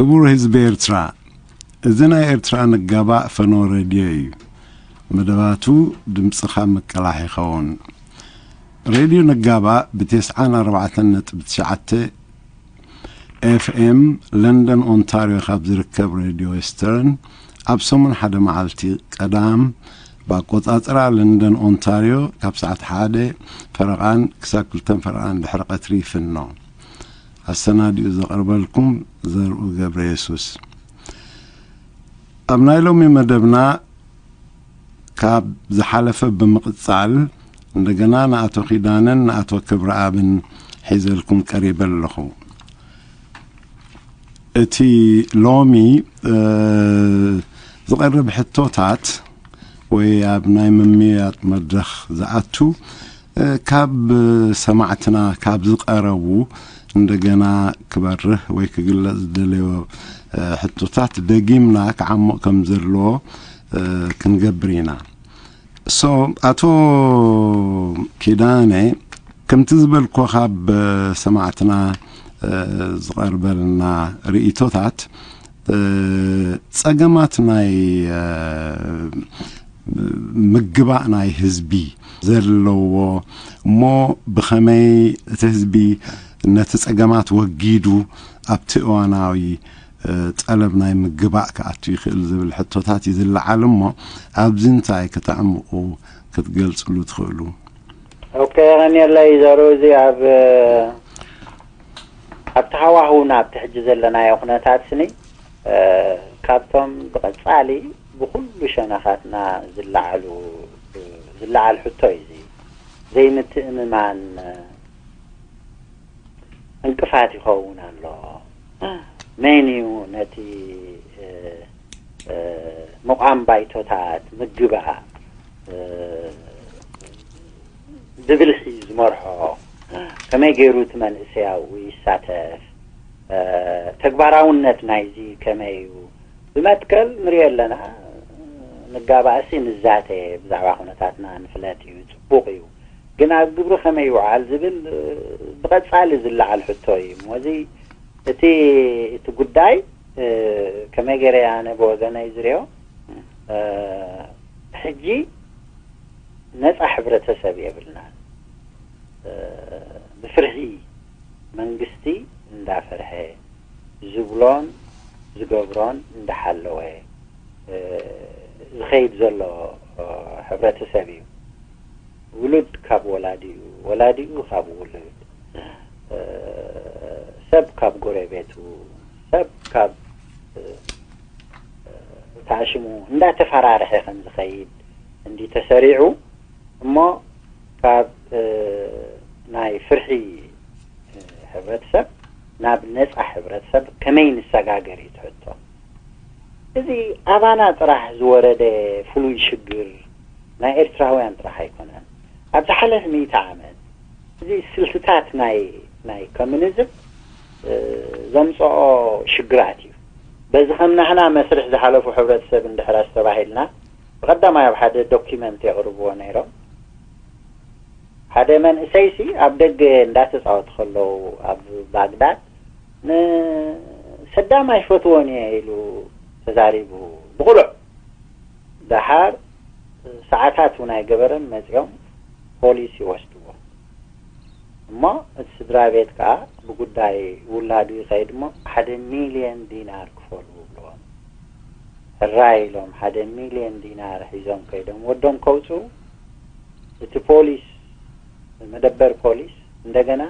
ክቡር ህዝቢ ኤርትራ፣ እዚ ናይ ኤርትራ ንጋባእ ፈኖ ሬድዮ እዩ። መደባቱ ድምጽኻ ምቅላሕ ይኸውን። ሬድዮ ንጋባእ ብ94.9 ኤፍኤም ለንደን ኦንታርዮ ካብ ዝርከብ ሬድዮ ዌስተርን ኣብ ሰሙን ሓደ መዓልቲ ቀዳም ብኣቆጻጽራ ለንደን ኦንታርዮ ካብ ሰዓት ሓደ ፈረቓን ክሳብ ክልተን ፈረቓን ድሕሪ ቀትሪ ይፍኖ። ኣሰናዲኡ ዘቕርበልኩም ዘርኡ ገብረ የሱስ። ኣብ ናይ ሎሚ መደብና ካብ ዝሓለፈ ብምቕጻል እንደገና ንኣቶ ኪዳነን ንኣቶ ክብረኣብን ሒዘልኩም ቀሪበ ኣለኹ። እቲ ሎሚ፣ እ፣ ዝቐርብ ሕቶታት ወይ ኣብ ናይ ምምይያጥ መድረኽ ዝኣቱ፣ እ፣ ካብ ሰማዕትና ካብ ዝቐረቡ እንደገና ክበርህ ወይ ክግለጽ ዝደለዮ፣ እ፣ ሕቶታት ደጊምና ክዓምቕ ከም ዘለዎ፣ እ፣ ክንገብር ኢና። ሶ፣ ኣቶ ኪዳነ፣ ከምቲ ዝበልኮ ካብ ሰማዕትና፣ እ፣ ዝቐርበልና ርእይቶታት፣ እ፣ ጸገማት ናይ፣ እ፣ ምግባእ ናይ ህዝቢ ዘለዎ እሞ ብኸመይ እቲ ህዝቢ ነቲ ጸገማት ወጊዱ ኣብቲ እዋናዊ፣ እ፣ ጠለብ ናይ ምግባእ ክኣቱ ይኽእል ዝብል ሕቶታት እዩ ዝለዓል እሞ ኣብዚ እንታይ ከተዕምቑ ክትገልጽሉ ትኽእሉ? ኦኬ፣ የቐንየለይ ዘሩ። እዚ ኣብ፣ ኣብ ተሃዋህውና ኣብቲ ሕጂ ዘለናዮ ኩነታት ስኒ፣ እ፣ ካብቶም ብቐጻሊ ብኹሉ ሸነኻትና ዝለዓሉ፣ ዝለዓል ሕቶ እዩ እዚ። ዘይምትእምማን፣ እ፣ እንቅፋት ይኸውን ኣሎ። መን እዩ ነቲ፣ እ፣ እ፣ ምቋም ባይቶታት ምግባእ፣ እ፣ ብብልሒ ዝመርሖ? ከመይ ገይሩ እቲ መንእሰይ ኣብኡ ይሳተፍ? እ፣ ተግባራውነት ናይዚ ከመይ እዩ? ብመትከል ንሪኦ ኣለና። ንጋባእሲ ንዛተ፣ ብዛዕባ ኩነታትና ንፍለጥ እዩ፣ ጽቡቕ እዩ። ግን ኣብ ግብሪ ከመይ ይውዓል ዝብል፣ እ፣ ብቐጻሊ ዝለዓል ሕቶ እዩ። እሞ እዚ እቲ፣ እቲ ጉዳይ፣ እ፣ ከመይ ገይረ ኣነ ብወገነይ ዝሪኦ፣ እ፣ ሕጂ ነጻ ሕብረተሰብ የብልናን። እ፣ ብፍርሂ መንግስቲ እንዳፈርሀ ዝብሎን ዝገብሮን እንዳሓለወ፣ እ፣ ዝኸይድ ዘሎ፣ እ፣ ሕብረተሰብ እዩ። ውሉድ ካብ ወላዲኡ፣ ወላዲኡ ካብ ውሉድ፣ እ፣ ሰብ ካብ ጎረቤቱ፣ ሰብ ካብ፣ እ፣ ተኣሽሙ እንዳተፈራርሐ ከም ዝኸይድ እንዲ ተሰሪዑ እሞ ካብ፣ እ፣ ናይ ፍርሒ፣ እ፣ ሕብረተሰብ ናብ ነጻ ሕብረተሰብ ከመይ ንሰጋገር እዩ ትሕቶ። እዚ ኣባና ጥራሕ ዝወረደ ፍሉይ ሽግር ናይ ኤርትራውያን ጥራሕ ኣይኮነን። ኣብ ዝሓለፈ ሚእቲ ዓመት እዚ ስልትታት ናይ፣ ናይ ኮሚኒዝም፣ እ፣ ዘምጽኦ ሽግራት እዩ። በዚ ከም ናህና መስርሕ ዝሓለፉ ሕብረተሰብ እንድሕር ኣስተባሂልና፣ ብቐዳማይ ኣብ ሓደ ዶኪመንት የቕርብዎ ነይሮም። ሓደ መንእሰይሲ ኣብ ደገ እንዳተጻወቱ ከለዉ ኣብ ባግዳድ፣ "ንሰዳም ኣይፈትዎን እየ" ኢሉ ተዛሪቡ ብቕሉዕ። ደሓር ሰዓታት እውን ኣይገበረን መጺኦም ፖሊስ ይወስድዎ። እሞ እቲ ስድራ ቤት ከኣ ብጉዳይ ውላዱ ይኸይድ እሞ ሓደ ሚልዮን ዲናር ክፈሉ ይብልዎም። ሕራይ ኢሎም ሓደ ሚልዮን ዲናር ሒዞም ከይዶም ወዶም ከውጽኡ፣ እቲ ፖሊስ፣ መደበር ፖሊስ እንደገና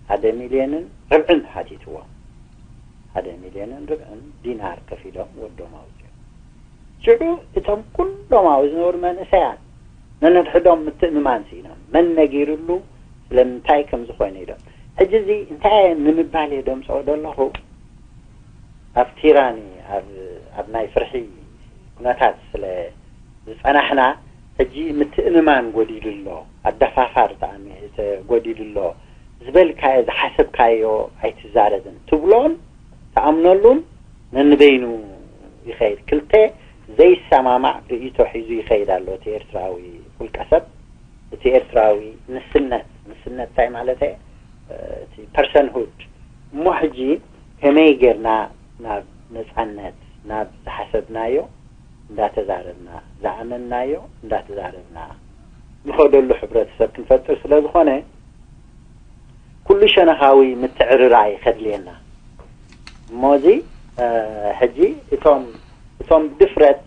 ሓደ ሚልዮንን ርብዕን ሓቲትዎም። ሓደ ሚልዮንን ርብዕን ዲናር ከፊሎም ወዶም ኣውጽኦም። ሽዑ እቶም ኩሎም ኣብኡ ዝነበሩ መንእሰያት ነንሕድሕዶም ምትእምማን ስኢኖም። መን ነጊርሉ ስለምንታይ ከም ዝኾነ ኢሎም። ሕጂ እዚ እንታይ እየ ንምባል እየ ደምጽኦ ዘለኹ? ኣብ ቲራኒ፣ ኣብ፣ ኣብ ናይ ፍርሒ ኩነታት ስለ ዝጸናሕና፣ ሕጂ ምትእምማን ጎዲሉ ኣሎ፣ ኣደፋፋር ተኣሚ-፣ ተ-፣ ጎዲሉ ኣሎ፣ ዝበልካዮ፣ ዝሓሰብካዮ ኣይትዛረብን ትብሎን ትኣምነሉን ነንበይኑ ይኸይድ። ክልተ ዘይሰማማዕ ርእይቶ ሒዙ ይኸይድ ኣሎ እቲ ኤርትራዊ ውልቀ ሰብ፣ እቲ ኤርትራዊ ንስነት። ንስነት እንታይ ማለት እየ? እቲ ፐርሰንሁድ። እሞ ሕጂ ከመይ ጌርና ናብ ነጻነት፣ ናብ ዝሓሰብናዮ እንዳተዛረብና፣ ዝኣመንናዮ እንዳተዛረብና ንኸደሉ ሕብረተሰብ ክንፈጥር ስለ ዝኾነ፣ ኩሉ ሸነኻዊ ምትዕርራይ ከድልየና። እሞ እዚ ሕጂ እቶም እቶም ድፍረት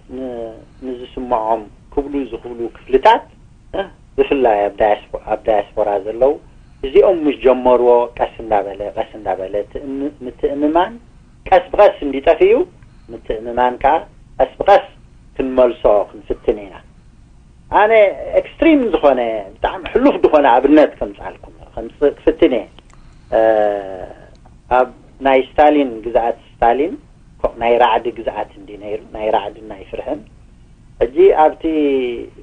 ንዝስምዖም ክብሉ ዝኽብሉ ክፍልታት፣ ብፍላይ ኣብ ዳያስፖራ ዘለዉ፣ እዚኦም ምስ ጀመርዎ ቀስ እንዳበለ ቀስ እንዳበለ ምትእምማን፣ ቀስ ብቐስ እንዲጠፍኡ፣ ምትእምማን ከዓ ቀስ ብቐስ ክንመልሶ ክንፍትን ኢና። ኣነ ኤክስትሪም ዝኾነ፣ ብጣዕሚ ሕሉፍ ዝኾነ ኣብነት ከምፅኣልኩም ከምፅእ ክፍትን እየ። ኣብ ናይ ስታሊን ግዝኣት፣ ስታሊን ናይ ራዕዲ ግዝኣት እንዲ ነይሩ፣ ናይ ራዕድን ናይ ፍርሕን። ሕጂ ኣብቲ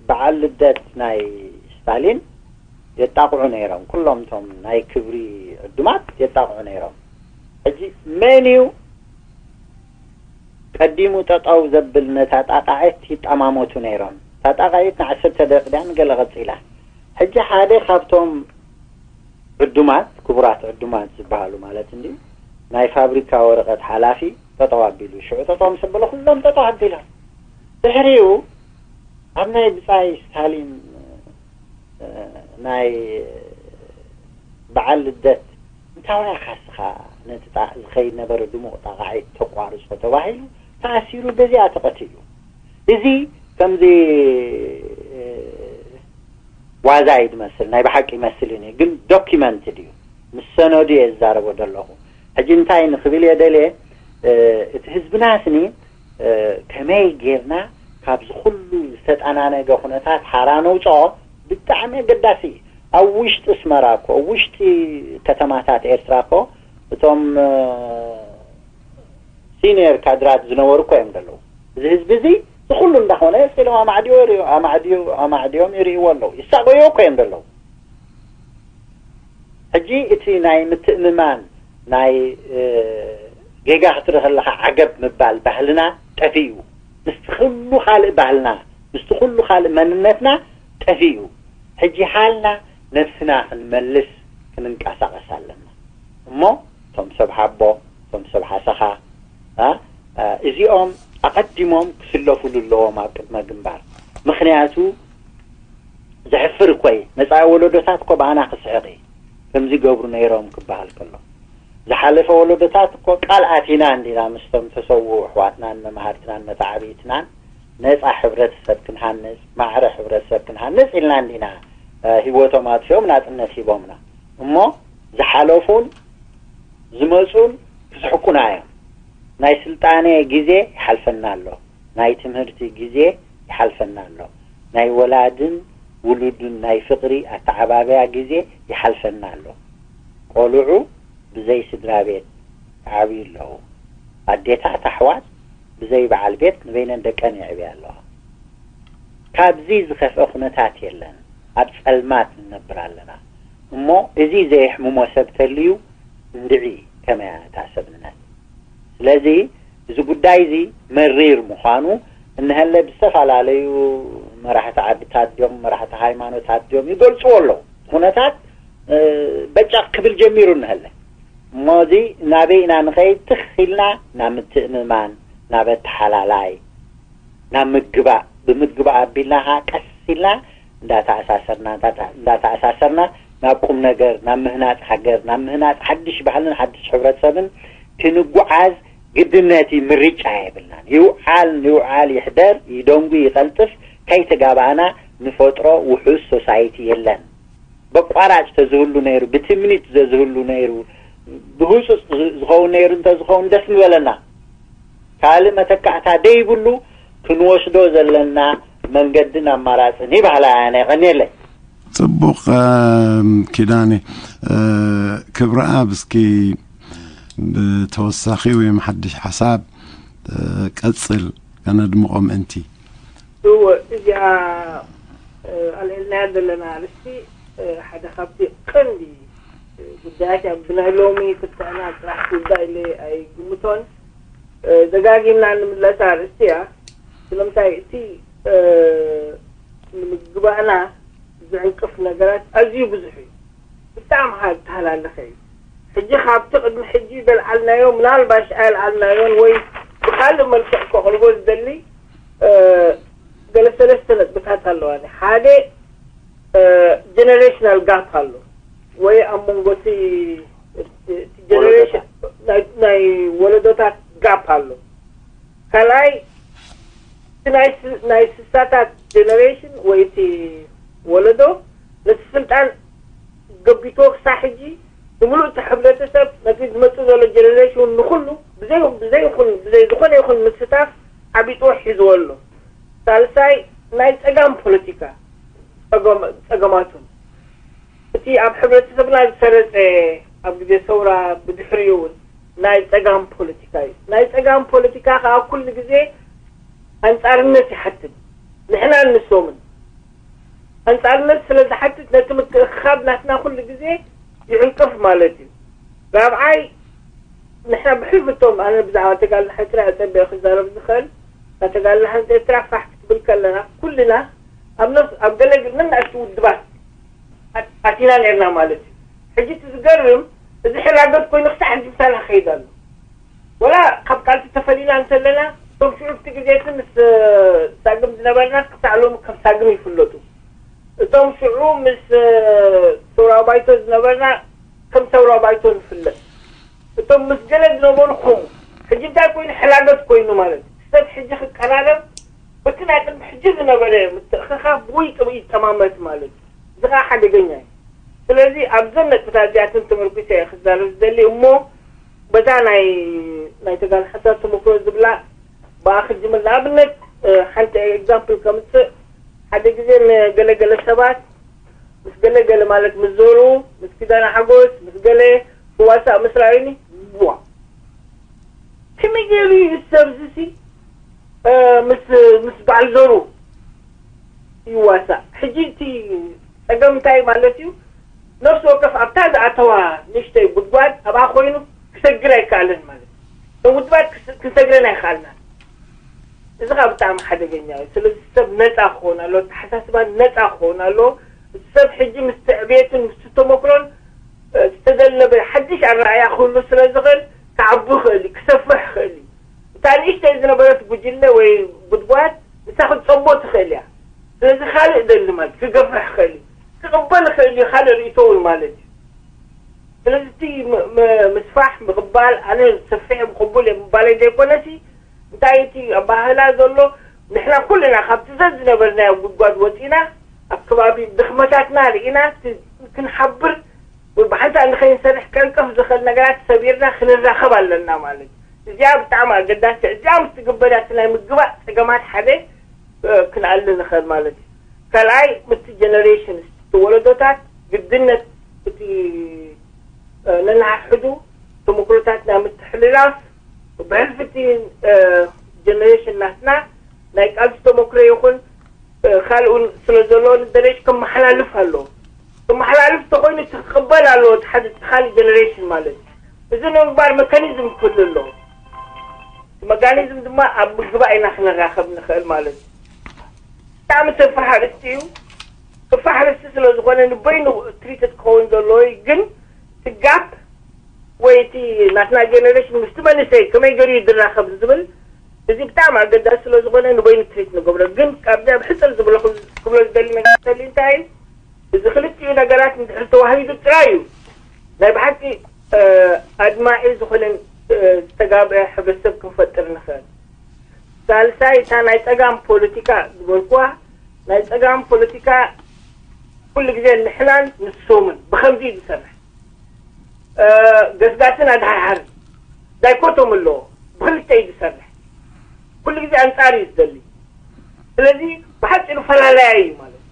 በዓል ልደት ናይ ስታሊን የጣቕዑ ነይሮም። ኩሎም እቶም ናይ ክብሪ ዕዱማት የጣቕዑ ነይሮም። ሕጂ መን እዩ ቀዲሙ ጠጠው ዘብል? ነታ ጣቃዒት ይጠማመቱ ነይሮም። እታ ጣቃዒት ንዓሰርተ ደቂቕ ድያ ንገለ ቀፂላ። ሕጂ ሓደ ካብቶም ዕዱማት፣ ክቡራት ዕዱማት ዝበሃሉ ማለት እንዲ ናይ ፋብሪካ ወረቐት ሓላፊ ጠጠው ኣቢሉ፣ ሽዑ ጠጠው ምስ ኣበለ ኩሎም ጠጠው ኣቢሎም። ድሕሪኡ ኣብ ናይ ብጻይ ስታሊን ናይ በዓል ልደት እንታወያ ካስኻ ነቲ ዝኸይድ ነበረ ድሙቕ ጣቓዒት ተቋርጾ ተባሂሉ ተኣሲሩ፣ በዚኣ ተቐቲሉ። እዚ ከምዚ ዋዛ እዩ ዝመስል፣ ናይ ብሓቂ ይመስልን እዩ፣ ግን ዶኪመንትድ እዩ፣ ምስ ሰነዱ እየ ዝዛረቦ ዘለኹ። ሕጂ እንታይ ንኽብል እየ ደልየ፣ እቲ ህዝብና ስኒ ከመይ ጌርና ካብዚ ኩሉ ዝተጠናነገ ኩነታት ሓራ ነውፅኦ ብጣዕሚ ኣገዳሲ እዩ። ኣብ ውሽጢ ኣስመራ እኮ፣ ኣብ ውሽጢ ከተማታት ኤርትራ እኮ እቶም ሲኒየር ካድራት ዝነበሩ እኮ እዮም ዘለዉ። እዚ ህዝቢ እዚ ዝኩሉ እንዳኾነ ስኢሎም ኣማዕድዮ ኣማዕድዮም ይርእይዎ ኣለዉ፣ ይሳቆዮ እኮ እዮም ዘለዉ። ሕጂ እቲ ናይ ምትእምማን ናይ ጌጋ ክትርኢ ከለኻ ዓገብ ምባል ባህልና ጠፊኡ፣ ምስቲ ኩሉ ካልእ ባህልና፣ ምስቲ ኩሉ ካልእ መንነትና ጠፊኡ። ሕጂ ሓልና ነብስና ክንመልስ ክንንቀሳቐስ ኣለና። እሞ እቶም ሰብ ሓቦ፣ እቶም ሰብ ሓሰኻ፣ እዚኦም ኣቐዲሞም ክስለፉሉ ኣለዎም ኣብ ቅድመ ግንባር። ምኽንያቱ ዘሕፍር እኮ እዩ። መጻኢ ወለዶታት እኮ ብኣና ክስሕቕ እዩ። ከምዚ ገብሩ ነይሮም ክበሃል ከሎ፣ ዝሓለፈ ወለዶታት እኮ ቃል ኣቲና እንዲና ምስቶም ተሰውኡ ኣሕዋትናን መማህርትናን መተዓብይትናን ነጻ ሕብረተሰብ ክንሃንጽ፣ ማዕረ ሕብረተሰብ ክንሃንጽ ኢልና እንዲና ህይወቶም ኣጥፊኦም ናጽነት ሂቦምና። እሞ ዝሓለፉን ዝመጹን ክስሕቁና እዮም። ናይ ስልጣነ ግዜ ይሓልፈና ኣሎ፣ ናይ ትምህርቲ ግዜ ይሓልፈና ኣሎ፣ ናይ ወላድን ውሉድን ናይ ፍቕሪ ኣተዓባብያ ግዜ ይሓልፈና ኣሎ። ቆልዑ ብዘይ ስድራ ቤት ይዓብዩ ኣለዉ። ኣዴታት ኣሕዋት ብዘይ በዓል ቤት ንበይነን ደቀን የዕብያ ኣለዋ። ካብዚ ዝኸፍአ ኩነታት የለን። ኣብ ጸልማት ንነብር ኣለና። እሞ እዚ ዘየሕምሞ ሰብ ተልዩ እንድዒ ከመያ እታ ሰብነት። ስለዚ እዚ ጉዳይ እዚ መሪር ምዃኑ እንሀለ ብዝተፈላለዩ መራሕቲ ዓድታት ድዮም መራሕቲ ሃይማኖታት ድዮም ይገልጽዎ ኣለዉ። ኩነታት በጫቕ ክብል ጀሚሩ እንሀለ። እሞ እዚ ናበይ ኢና ንኸይድ? ትኽ ኢልና ናብ ምትእምማን፣ ናብ ኣተሓላላይ፣ ናብ ምግባእ፣ ብምግባእ ኣቢልና ኸዓ ቀስ ኢልና እንዳተኣሳሰርና እንዳተኣሳሰርና ናብ ቁም ነገር፣ ናብ ምህናፅ ሃገር፣ ናብ ምህናፅ ሓድሽ ባህልን ሓድሽ ሕብረተሰብን ክንጓዓዝ ግድነት እዩ። ምርጫ የብልናን። ይውዓል ይውዓል፣ ይሕደር ይደንጉ፣ ይቐልጥፍ፣ ከይተጋባእና ንፈጥሮ ውሑስ ሶሳይቲ የለን። በቋራጭ ተዝህሉ ነይሩ፣ ብትምኒት ዘዝህሉ ነይሩ፣ ብህፁፅ ዝኸውን ነይሩ እንተዝኸውን ደስ ምበለና። ካልእ መተካእታ ደይብሉ ክንወስዶ ዘለና መንገድን ኣማራፅን ይባህላ ኣነ። የቐንየለይ። ፅቡቕ ኪዳነ። ክብረኣብ፣ እስኪ ብተወሳኺ ወይም ሓድሽ ሓሳብ ቀፅል፣ ከነድምቖ ምእንቲ። እወ፣ እዚኣ ኣልዒልናያ ዘለና ኣርእስቲ ሓደ ካብቲ ቀንዲ ጉዳያት እያ። ብናይ ሎሚ ክትዕና ጥራሕ ጉዳይ ኢለ ኣይግምቶን። ደጋጊምና እንምለሳ ኣርእስቲ እያ። ስለምንታይ እቲ ንምግባእና ዝዕንቅፍ ነገራት ኣዝዩ ብዙሕ እዩ። ብጣዕሚ ከዓ ዝተሃላለኸ እዩ። ሕጂ ካብቲ ቅድሚ ሕጂ ዘልዓልናዮ ምናልባሽ ኣየልዓልናዮን ወይ ብካልእ መልክዕ ከቕርቦ ዝደሊ ገለ ሰለስተ ነጥብታት ኣለዋኒ። ሓደ ጀነሬሽናል ጋፕ ኣሎ ወይ ኣብ መንጎ እቲ ጀነሬሽን ናይ ወለዶታት ጋፕ ኣሎ። ካልኣይ ናይ ስሳታት ጀነሬሽን ወይ እቲ ወለዶ ነቲ ስልጣን ገቢቶ ክሳብ ሕጂ ንምሉእ እቲ ሕብረተሰብ ነቲ ዝመፅእ ዘሎ ጀነሬሽን ንኩሉ ብዘይ ብዘይ ይኹን ብዘይ ዝኾነ ይኹን ምስታፍ ዓቢጥዎ ሒዝዎ ኣሎ። ሳልሳይ ናይ ፀጋም ፖለቲካ ፀገማቱን እቲ ኣብ ሕብረተሰብና ዝሰረፀ ኣብ ግዜ ሰውራ ብድሕሪኡ እውን ናይ ፀጋም ፖለቲካ እዩ። ናይ ፀጋም ፖለቲካ ከዓ ኩሉ ግዜ ኣንፃርነት ይሓትት። ንሕናን ንሶምን ኣንፃርነት ስለ ዝሓትት ነቲ ምትእኽኻብ ናትና ኩሉ ግዜ ይዕንቅፍ ማለት እዩ። ራብዓይ ንሕና ብሕልፊ እቶም ኣነ ብዛዕባ ተጋድሎ ሓይልትና ኤርትራ ክዛረብ ዝኽእል እታ ተጋድሎ ሓይልቲ ኤርትራ ፋሕ ክትብል ከለና ኩልና ኣብ ነፍስ ኣብ ገለ ነናእሽቱ ውድባት ኣቲና ነርና ማለት እዩ። ሕጂ እቲ ዝገርም እዚ ሕላገት ኮይኑ ክሳዕ ሕጂ ምሳና ክኸይድ ኣሎ። ወላ ካብ ቃልሲ ተፈሊና እንተለና እቶም ሽዑ እቲ ግዜ እቲ ምስ ሳግም ዝነበርና ክሳዕ ሎሚ ከም ሳግም ይፍለጡ። እቶም ሽዑ ምስ ሰውራ ባይቶ ዝነበርና ከም ሰውራ ባይቶ ንፍለጥ። እቶም ምስ ገለ ዝነበሩ ከምኡ። ሕጂ እንታይ ኮይኑ ሕላገት ኮይኑ ማለት እዩ። ሰብ ሕጂ ክቀራረብ በቲ ናይ ቅድሚ ሕጂ ዝነበረ ምትእኽኻብ ወይ ጥብኢ ይጠማመት ማለት እዩ። እዚ ከዓ ሓደገኛ እዩ። ስለዚ ኣብዘን ነጥብታት እዚኣተን ተመርኩሰ እየ ክዛረብ ዝደሊ እሞ በታ ናይ ናይ ተጋሩ ሓሳብ ተመክሮ ዝብላ ብኣ ክጅምር። ንኣብነት ሓንቲ ኤግዛምፕል ከምፅእ ሓደ ግዜ ንገለገለ ሰባት ምስ ገለገለ ማለት ምስ ዞሩ ምስ ኪዳነ ሓጎስ ምስ ገለ ክዋሳእ ምስ ረኣዩኒ ዋ ከመይ ገይሩ እዩ እዚ ሰብ እዚ ሲ ምስ ምስ በዓል ዞሩ ይዋሳእ። ሕጂ እቲ ፀገም እንታይ ማለት እዩ? ነፍሲ ወከፍ ኣብታ ዝኣተዋ ንእሽተይ ጉድጓድ ኣብኣ ኮይኑ ክሰግር ኣይከኣልን ማለት እዩ። እተን ውድባት ክስ- ክንሰግረን ኣይከኣልናን። እዚ ከዓ ብጣዕሚ ሓደገኛ እዩ። ስለዚ ሰብ ነፃ ክኸውን ኣሎ፣ ኣተሓሳስባ ነፃ ክኸውን ኣሎ። እቲ ሰብ ሕጂ ምስ ትዕቤትን ምስ ተመክሮን ዝተደለበ ሓድሽ ኣረኣእያ ክህሉ ስለ ዝኽእል ክዓቢ ይኽእል እዩ፣ ክሰፍሕ ይኽእል እዩ። እታ ንእሽተይ ዝነበረት ጉጅለ ወይ ጉድጓድ ንሳ ክትፀቦ ትኽእል እያ። ስለዚ ካልእ ደሊ ማለት ክገፍሕ ይኽእል እዩ፣ ክቕበል ይኽእል እዩ ካልእ ርእይቶ እውን ማለት እዩ። ስለዚ እቲ ም- ም- ምስፋሕ ምቕባል ኣነ ሰፊሕ እየ ምቕቡል እየ ምባለይ ዘይኮነሲ እንታይ እቲ ኣባህላ ዘሎ ንሕና ኩልና ካብቲ ዘዝነበርናዮ ጉድጓድ ወፂና ኣብ ከባቢ ድኽመታትና ርኢና እቲ ክንሓብር ወይ ብሓንሳእ ንኸይንሰርሕ ከንቀፍ ዝኽእል ነገራት ሰቢርና ክንራኸብ ኣለና ማለት እዩ። እዚኣ ብጣዕሚ ኣገዳሲ እዚኣ ምስ ትግበር እያ እቲ ናይ ምግባእ ፀገማት ሓደ ክንኣሊ ንኽእል ማለት እዩ። ካልኣይ ምስቲ ጀነሬሽን እቲ ወለዶታት ግድነት እቲ ነንሓድሕዱ ተመክሮታት ናይ ምትሕልላፍ ብሕልፊ እቲ ጀነሬሽን ናትና ናይ ቃልሲ ተመክሮ ይኹን ካልእ እውን ስለ ዘለዎ ንደረጅ ከመሓላልፍ ኣለዎ። ከመሓላልፍ እንተኮይኑ እቲ ክቕበል ኣለዎ እቲ ሓደ እቲ ካልእ ጀነሬሽን ማለት እዩ። እዚ ንምግባር መካኒዝም ክህሉ ኣለዎ። እቲ መካኒዝም ድማ ኣብ ምግባእ ኢና ክንራኸብ ንኽእል ማለት እዩ። ብጣዕሚ ሰፋሕ ኣርእስቲ እዩ። ሰፋሕ ኣርእስቲ ስለ ዝኾነ ንበይኑ ትሪትድ ክኸውን ዘለዎ እዩ። ግን እቲ ጋፕ ወይ እቲ ናትና ጀነሬሽን ምስቲ መንእሰይ ከመይ ገይሩ እዩ ዝራኸብ ዝብል እዚ ብጣዕሚ ኣገዳሲ ስለ ዝኾነ ንበይኑ ትሪት ንገብሮ። ግን ካብዚኣ ብሕፅር ዝብሎ ክብሎ ዝደሊ ነገር ተልዩ እንታይ እዩ? እዚ ክልቲኡ ነገራት እንድሕር ተዋሂዱ ጥራይ እዩ ናይ ብሓቂ ኣድማዒ ዝኾነ ዝተጋብአ ሕብረተሰብ ክንፈጥር ንኽእል። ሳልሳይ እታ ናይ ፀጋም ፖለቲካ ዝበልኩዋ ናይ ፀጋም ፖለቲካ ኩሉ ግዜ ንሕናን ንሶምን ብከምዚ እዩ ዝሰርሕ። ገስጋስን ኣድሓርሓርን ዳይኮቶም ኣለዎ። ብክልተ እዩ ዝሰርሕ። ኩሉ ግዜ ኣንፃር እዩ ዝደሊ። ስለዚ ብሓፂሩ ፈላላያ እዩ ማለት እዩ።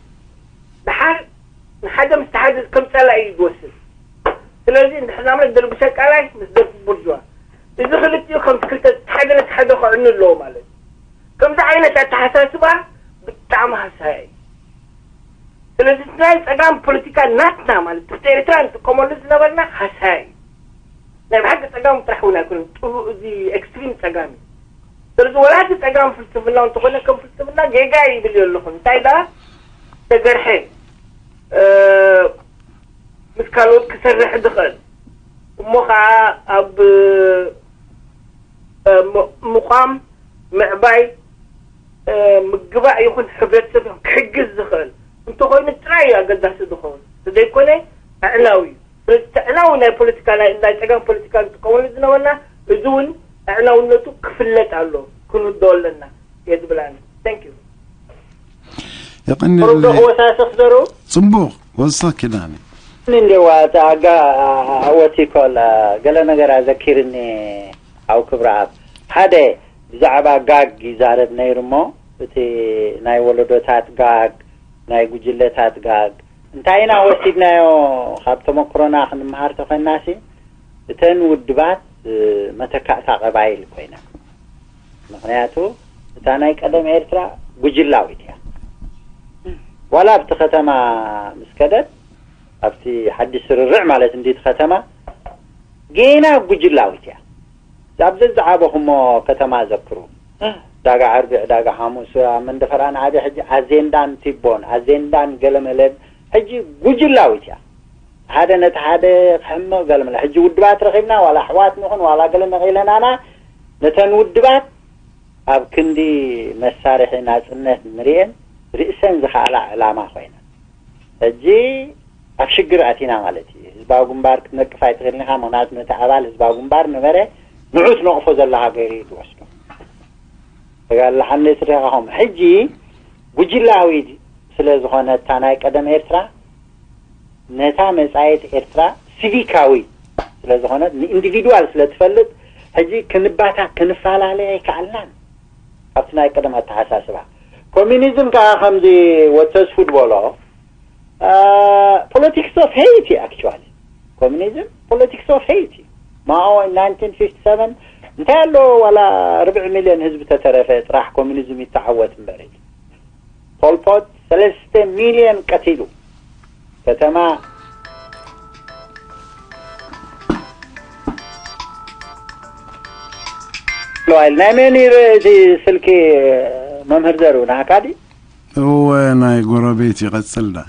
ድሓር ንሓደ ምስ ሓደ ከም ፀላኢ እዩ ዝወስድ። ስለዚ እንድሕር ናምነት ደርቢ ሸቃላይ ምስ ደርቢ ቡርጅዋ እዚ ክልቲኡ ከም ክልተ ሓደ ነቲ ሓደ ክዕኑ ኣለዎ ማለት እዩ። ከምዚ ዓይነት ኣተሓሳስባ ብጣዕሚ ሃሳያ እዩ። ስለዚ ናይ ፀጋም ፖለቲካ ናትና ማለት ትሕቲ ኤርትራ ንጥቀመሉ ዝነበርና ሃሳያ እዩ። ናይ ብሓቂ ፀጋም ጥራሕ እውን ኣይኮነን ጥሩ እዚ ኤክስትሪም ፀጋም እዩ። ስለዚ ወላ እቲ ፀጋም ፍልስፍና እንተኾነ ከም ፍልስፍና ጌጋ ይብል ኣለኹ። እንታይ ደኣ ተገርሐ ምስ ካልኦት ክሰርሕ ዝኽእል እሞ ከዓ ኣብ እ፣ ም- ምቋም ምዕባይ እ፣ ምግባእ ይኹን ሕብረተሰብ ክሕግዝ ዝኽእል እንተኾይኑ ጥራይ እዩ ኣገዳሲ ዝኸውን፣ ተዘይኮነ ኣዕናዊ እዩ። ስለዚ እቲ ኣዕናዊ ናይ ፖለቲካ ናይ ናይ ፀጋም ፖለቲካ ንጥቀመሉ ዝነበርና፣ እዚ እውን ኣዕናውነቱ ክፍለጥ ኣሎ፣ ክንርድኦ ኣለና እየ ዝብል ኣነ። Thank you። የቐንየለይ። ቁሩብ ዶ ክወሳስኽ ዘሩ? ጽቡቕ ወሳኺ ዳኒ። እንዲዋ ኣጋ ወቲኮል ገለ ነገር ኣዘኪርኒ። ኣብ ክብረኣብ ሓደ ብዛዕባ ጋግ ይዛረብ ነይሩ እሞ፣ እቲ ናይ ወለዶታት ጋግ፣ ናይ ጉጅለታት ጋግ እንታይ ኢና ወሲድናዮ? ካብ ተመክሮና ክንመሃር ተኾይናሲ፣ እተን ውድባት መተካእታ ቀባይል ኮይነን። ምኽንያቱ እታ ናይ ቀደም ኤርትራ ጉጅላዊት እያ። ዋላ ኣብቲ ከተማ ምስ ከደት፣ ኣብቲ ሓድሽ ስርርዕ ማለት እንዲ እቲ ከተማ ጌና ጉጅላዊት እያ። ኣብ ዘዝዓበኹሞ ከተማ ዘክሩ፣ ዕዳጋ ዓርቢ፣ ዕዳጋ ሓሙስ፣ ኣብ መንደፈራ ንዓቢ ሕጂ ኣዜንዳን ቲቦን ኣዜንዳን ገለመለን ሕጂ ጉጅላዊት እያ። ሓደ ነቲ ሓደ ክሕምቕ ገለመለ። ሕጂ ውድባት ረኺብና ዋላ ኣሕዋት ንኹን ዋላ ገለ ነቒለናና፣ ነተን ውድባት ኣብ ክንዲ መሳርሒ ናጽነት ንርእየን፣ ርእሰን ዝኸኣላ ዕላማ ኮይነን። ሕጂ ኣብ ሽግር ኣቲና ማለት እዩ። ህዝባዊ ግንባር ክትነቅፍ ኣይትኽእልን ኢኻ፣ ምኽንያቱ ነቲ ኣባል ህዝባዊ ግንባር ነበረ፣ ንዑ ትነቕፎ ዘለኻ ገይሩ እዩ ዝወስዶ። ተጋድሎ ሓምለ ስሪኻኹም። ሕጂ ጉጅላዊ ስለ ዝኾነ እታ ናይ ቀደም ኤርትራ፣ ነታ መጻኢት ኤርትራ ሲቪካዊ ስለ ዝኾነት፣ ንኢንዲቪድዋል ስለ ትፈልጥ፣ ሕጂ ክንባታ ክንፈላለ ኣይከኣልናን። ካብቲ ናይ ቀደም ኣተሓሳስባ ኮሚኒዝም ከዓ ከምዚ ወተስፉ ዝበሎ ፖለቲክስ ኦፍ ሄይት እዩ። ኣክቹዋሊ ኮሚኒዝም ፖለቲክስ ኦፍ ሄይት እዩ። ማኦ ናይንቲን ፊፍቲ ሰቨን እንታይ ኣሎ ዋላ ርብዒ ሚልዮን ህዝቢ ተተረፈ ጥራሕ ኮሚኒዝም ይተዓወት እምበር ኢሉ። ፖልፖት ሰለስተ ሚልዮን ቀቲሉ። ከተማ ኢሉ። ናይ መን እዩ እቲ ስልኪ? መምህር ዘሩ ናካ ድዩ? እወ ናይ ጎረቤት ይቐጽል ዳ።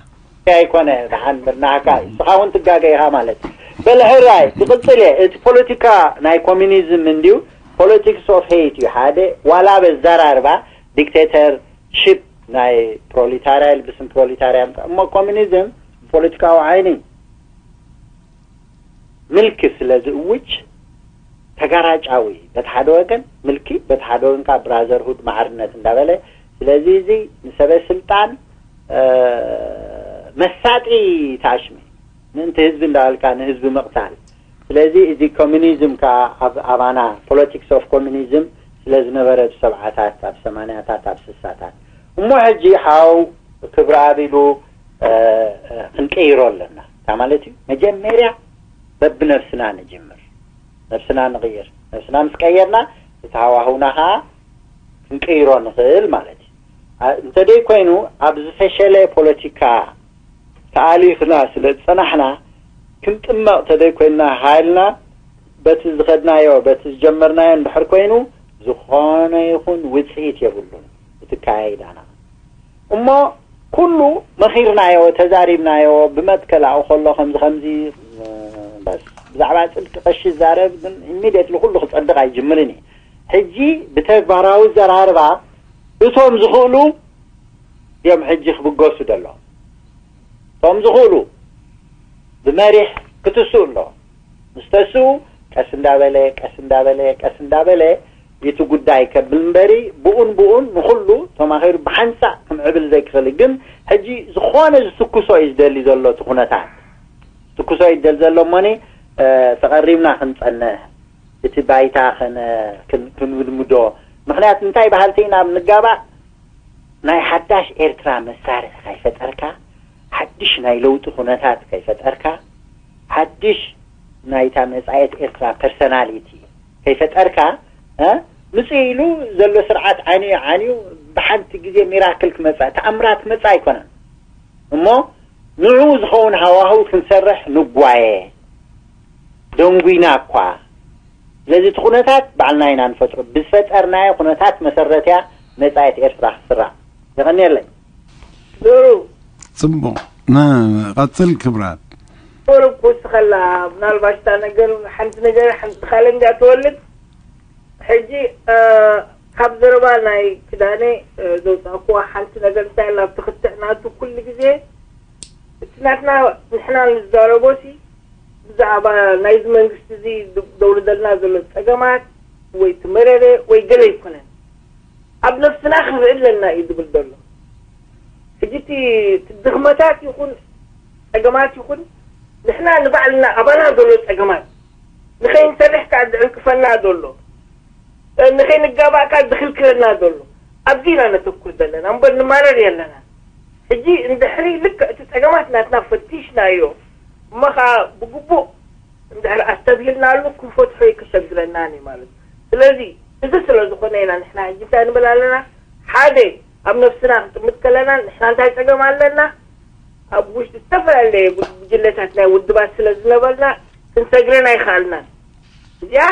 ኣይኮነ፣ ደሓን ናካ ንስኻ እውን ትጋገ ኢኻ ማለት። በል ሕራይ ክቕጽል እየ። እቲ ፖለቲካ ናይ ኮሚኒዝም እንድዩ ፖለቲክስ ኦፍ ሄይት እዩ። ሓደ ዋላ በዘራርባ ዲክቴተር ሽፕ ናይ ፕሮሊታርያ ኢሉ ብስም ፕሮሊታርያ ምካ-፣ እሞ ኮሚኒዝም ብፖለቲካዊ ዓይኒ ምልኪ ስለ ዝእውጅ ተጋራጫዊ፣ በቲ ሓደ ወገን ምልኪ፣ በቲ ሓደ ወገን ከዓ ብራዘርሁድ ማዕርነት እንዳበለ፣ ስለዚ እዚ ንሰበ ስልጣን መሳጢ ታሽሚ ምእንቲ ህዝቢ እንዳበልካ ንህዝቢ ምቕታል። ስለዚ እዚ ኮሚኒዝም ከዓ ኣብ ኣባና ፖለቲክስ ኦፍ ኮሚኒዝም ስለ ዝነበረ ኣብ ሰብዓታት፣ ኣብ ሰማንያታት፣ ኣብ ስሳታት። እሞ ሕጂ ሓው ክብረኣብ ኢሉ ክንቀይሮ ኣለና። እንታይ ማለት እዩ? መጀመርያ በብነብስና ንጅምር። ነብስና ንቕይር። ነብስና ምስ ቀየርና እቲ ሃዋህውና ከዓ ክንቅይሮ ንኽእል ማለት እዩ። እንተደይ ኮይኑ ኣብ ዝፈሸለ ፖለቲካ ተኣሊኽና ስለ ዝጸናሕና ክንጥመቕ ተደይ ኮይንና ሃይልና በቲ ዝኸድናዮ በቲ ዝጀመርናዮ እንድሕር ኮይኑ ዝኾነ ይኹን ውፅኢት የብሉን እቲ ካያይዳና። እሞ ኩሉ መኺርናዮ፣ ተዛሪብናዮ፣ ብመትከል ኣብኡ ከሎ ከምዚ ከምዚ፣ በስ፣ ብዛዕባ ጽድቂ ቀሺ ይዛረብ፣ ግን ኢሚድየትሊ ኩሉ ክጸድቕ ኣይጅምርን እዩ። ሕጂ ብተግባራዊ ዘራርባ እቶም ዝኽእሉ እዮም ሕጂ ክብገሱ ዘለዎም። እቶም ዝኽእሉ ብመሪሕ ክትስኡ ኣለዎም። ምስ ተስኡ ቀስ እንዳበለ ቀስ እንዳበለ ቀስ እንዳበለ እቲ ጉዳይ ከብል እምበሪ ብኡን ብኡን ንኹሉ ተማኺሩ ብሓንሳእ ክምዕብል ዘይክእል። ግን ሕጂ ዝኾነ ዝትኩሶ እዩ ዝደሊ ዘሎ እቲ ኩነታት። ዝትኩሶ እዩ ዝደሊ ዘሎ እሞኒ ተቐሪብና ክንጸንሕ እቲ ባይታ ክንውድምዶ። ምኽንያት እንታይ በሃልቲ ኢና ኣብ ንጋባእ ናይ ሓዳሽ ኤርትራ መሳርሒ ከይፈጠርካ፣ ሓድሽ ናይ ለውጢ ኩነታት ከይፈጠርካ፣ ሓድሽ ናይታ መጻኤት ኤርትራ ፐርሰናሊቲ ከይፈጠርካ፣ ምጽእ ኢሉ ዘሎ ስርዓት ዓንዩ ዓንዩ ብሓንቲ ግዜ ሚራክል ክመጻ፣ ተኣምራት ክመጻ ኣይኮነን። እሞ ንዕኡ ዝኸውን ሃዋህው ክንሰርሕ ንጓየ። ደንጉይና እኳ። ስለዚ እቲ ኩነታት ባዕልና ኢና ንፈጥሮ። ብዝፈጠርናዮ ኩነታት መሰረት እያ መጻኢት ኤርትራ ክትስራዕ። የቐንየለይ። ጽቡቕ። ቀጽል ክብራት። ቁሩብ ክውስኸላ፣ ምናልባሽ እታ ነገር ሓንቲ ነገር ሓንቲ ካልእ እንድያ ትወልድ። ሕጂ ካብ ዘረባ ናይ ክዳነ ዘውፃእኩዋ ሓንቲ ነገር እንታይ ኣላ፣ ኣብቲ ክትዕ ናቱ ኩሉ ግዜ እቲ ናትና ንሕና ንዛረቦ ሲ ብዛዕባ ናይዚ መንግስቲ እዚ ዘውርደልና ዘሎ ፀገማት ወይ ትመረረ ወይ ገለ ኣይኮነን። ኣብ ነፍስና ክንርኢ ኣለና እዩ ዝብል ዘሎ። ሕጂ እቲ ድኽመታት ይኹን ፀገማት ይኹን ንሕና ንባዕልና ኣባና ዘሎ ፀገማት ንኸይንሰርሕ ከዓ ዝዕንቅፈና ዘሎ፣ ንኸይንጋባእ ከዓ ዝኽልክለና ዘሎ ኣብዚ ኢና ነተኩር ዘለና እምበር ንማረር የለና። ሕጂ እንድሕሪ ልክዕ እቲ ፀገማት ናትና ፈቲሽናዮ እሞ ከዓ ብግቡእ እንድሕሪ ኣስተብሂልናሉ ክንፈትሖ ከሸግረናን እዩ ማለት እዩ። ስለዚ እዚ ስለ ዝኾነ ኢና ንሕና ሕጂ እንታይ ንብል ኣለና፣ ሓደ ኣብ ነፍስና ክንጥምት ከለና ንሕና እንታይ ፀገም ኣለና፣ ኣብ ውሽጢ ዝተፈላለየ ጉጅለታት ናይ ውድባት ስለ ዝነበርና ክንሰግረን ኣይከኣልናን። እዚኣ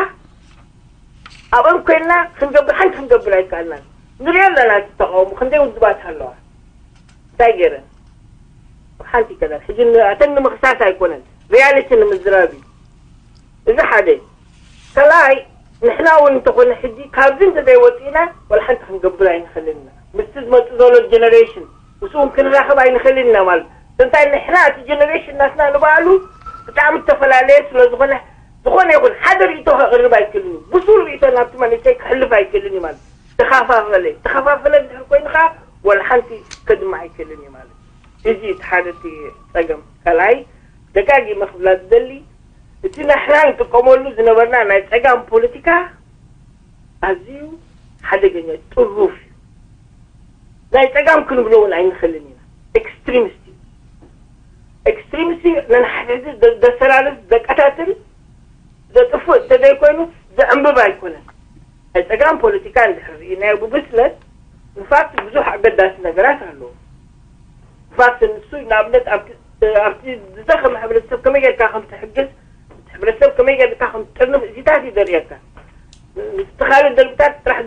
ኣብኦም ኮይንና ክንገብር ሓንቲ ክንገብር ኣይከኣልናን። ንሪኦ ኣለና እቲ ተቃውሞ ክንደይ ውድባት ኣለዋ እንታይ ገይረን ሓንቲ ከለን ሕጂ ኣተን ንምኽሳስ ኣይኮነን ሪያሊቲ ንምዝራብ እዩ። እዚ ሓደ ካልኣይ ንሕና እውን እንተኾነ ሕጂ ካብዚ እንተዘይወፂእና ወላ ሓንቲ ክንገብር ኣይንኽእልን ኢና። ምስቲ ዝመፅእ ዘሎ ጀነሬሽን ምስኡ እውን ክንራኸብ ኣይንኽእልን ኢና ማለት እንታይ ንሕና እቲ ጀነሬሽን ናትና ንባዕሉ ብጣዕሚ ዝተፈላለየ ስለ ዝኾነ ዝኾነ ይኹን ሓደ ርእቶ ከቕርብ ኣይክእልን እዩ። ብሱል ርእቶ ናብቲ መንእሰይ ክሕልፍ ኣይክእልን እዩ ማለት ተኸፋፈለ ተኸፋፈለ እንድሕር ኮይኑ ከዓ ወላ ሓንቲ ከድማ ኣይክእልን እዩ ማለት እዚ እቲ ሓደ እቲ ፀገም ካልኣይ ደጋጊመ ክብላ ዝደሊ እቲ ንሕና ንጥቀመሉ ዝነበርና ናይ ፀጋም ፖለቲካ ኣዝዩ ሓደገኛ ጥሩፍ እዩ። ናይ ፀጋም ክንብሎ እውን ኣይንኽእልን ኢና። ኤክስትሪሚስት እዩ። ኤክስትሪሚስት ነንሓድሕዲ ዘሰላልፍ ዘቀታትል ዘጥፍእ እንተዘይኮይኑ ዘዕንብብ ኣይኮነን። ናይ ፀጋም ፖለቲካ እንድሕር ርኢናዮ ብብስለት ኢንፋክት ብዙሕ ኣገዳሲ ነገራት ኣለዎ። ኢንፋክት ንሱ ንኣብነት ኣብቲ ዝደኸመ ሕብረተሰብ ከመይ ጌርካ ከም ትሕግዝ እቲ ሕብረተሰብ ከመይ ጌርካ ከም ትጥርንፍ እዚታት እዩ ዘርእየካ። እቲ ካልእ ደርብታት ጥራሕ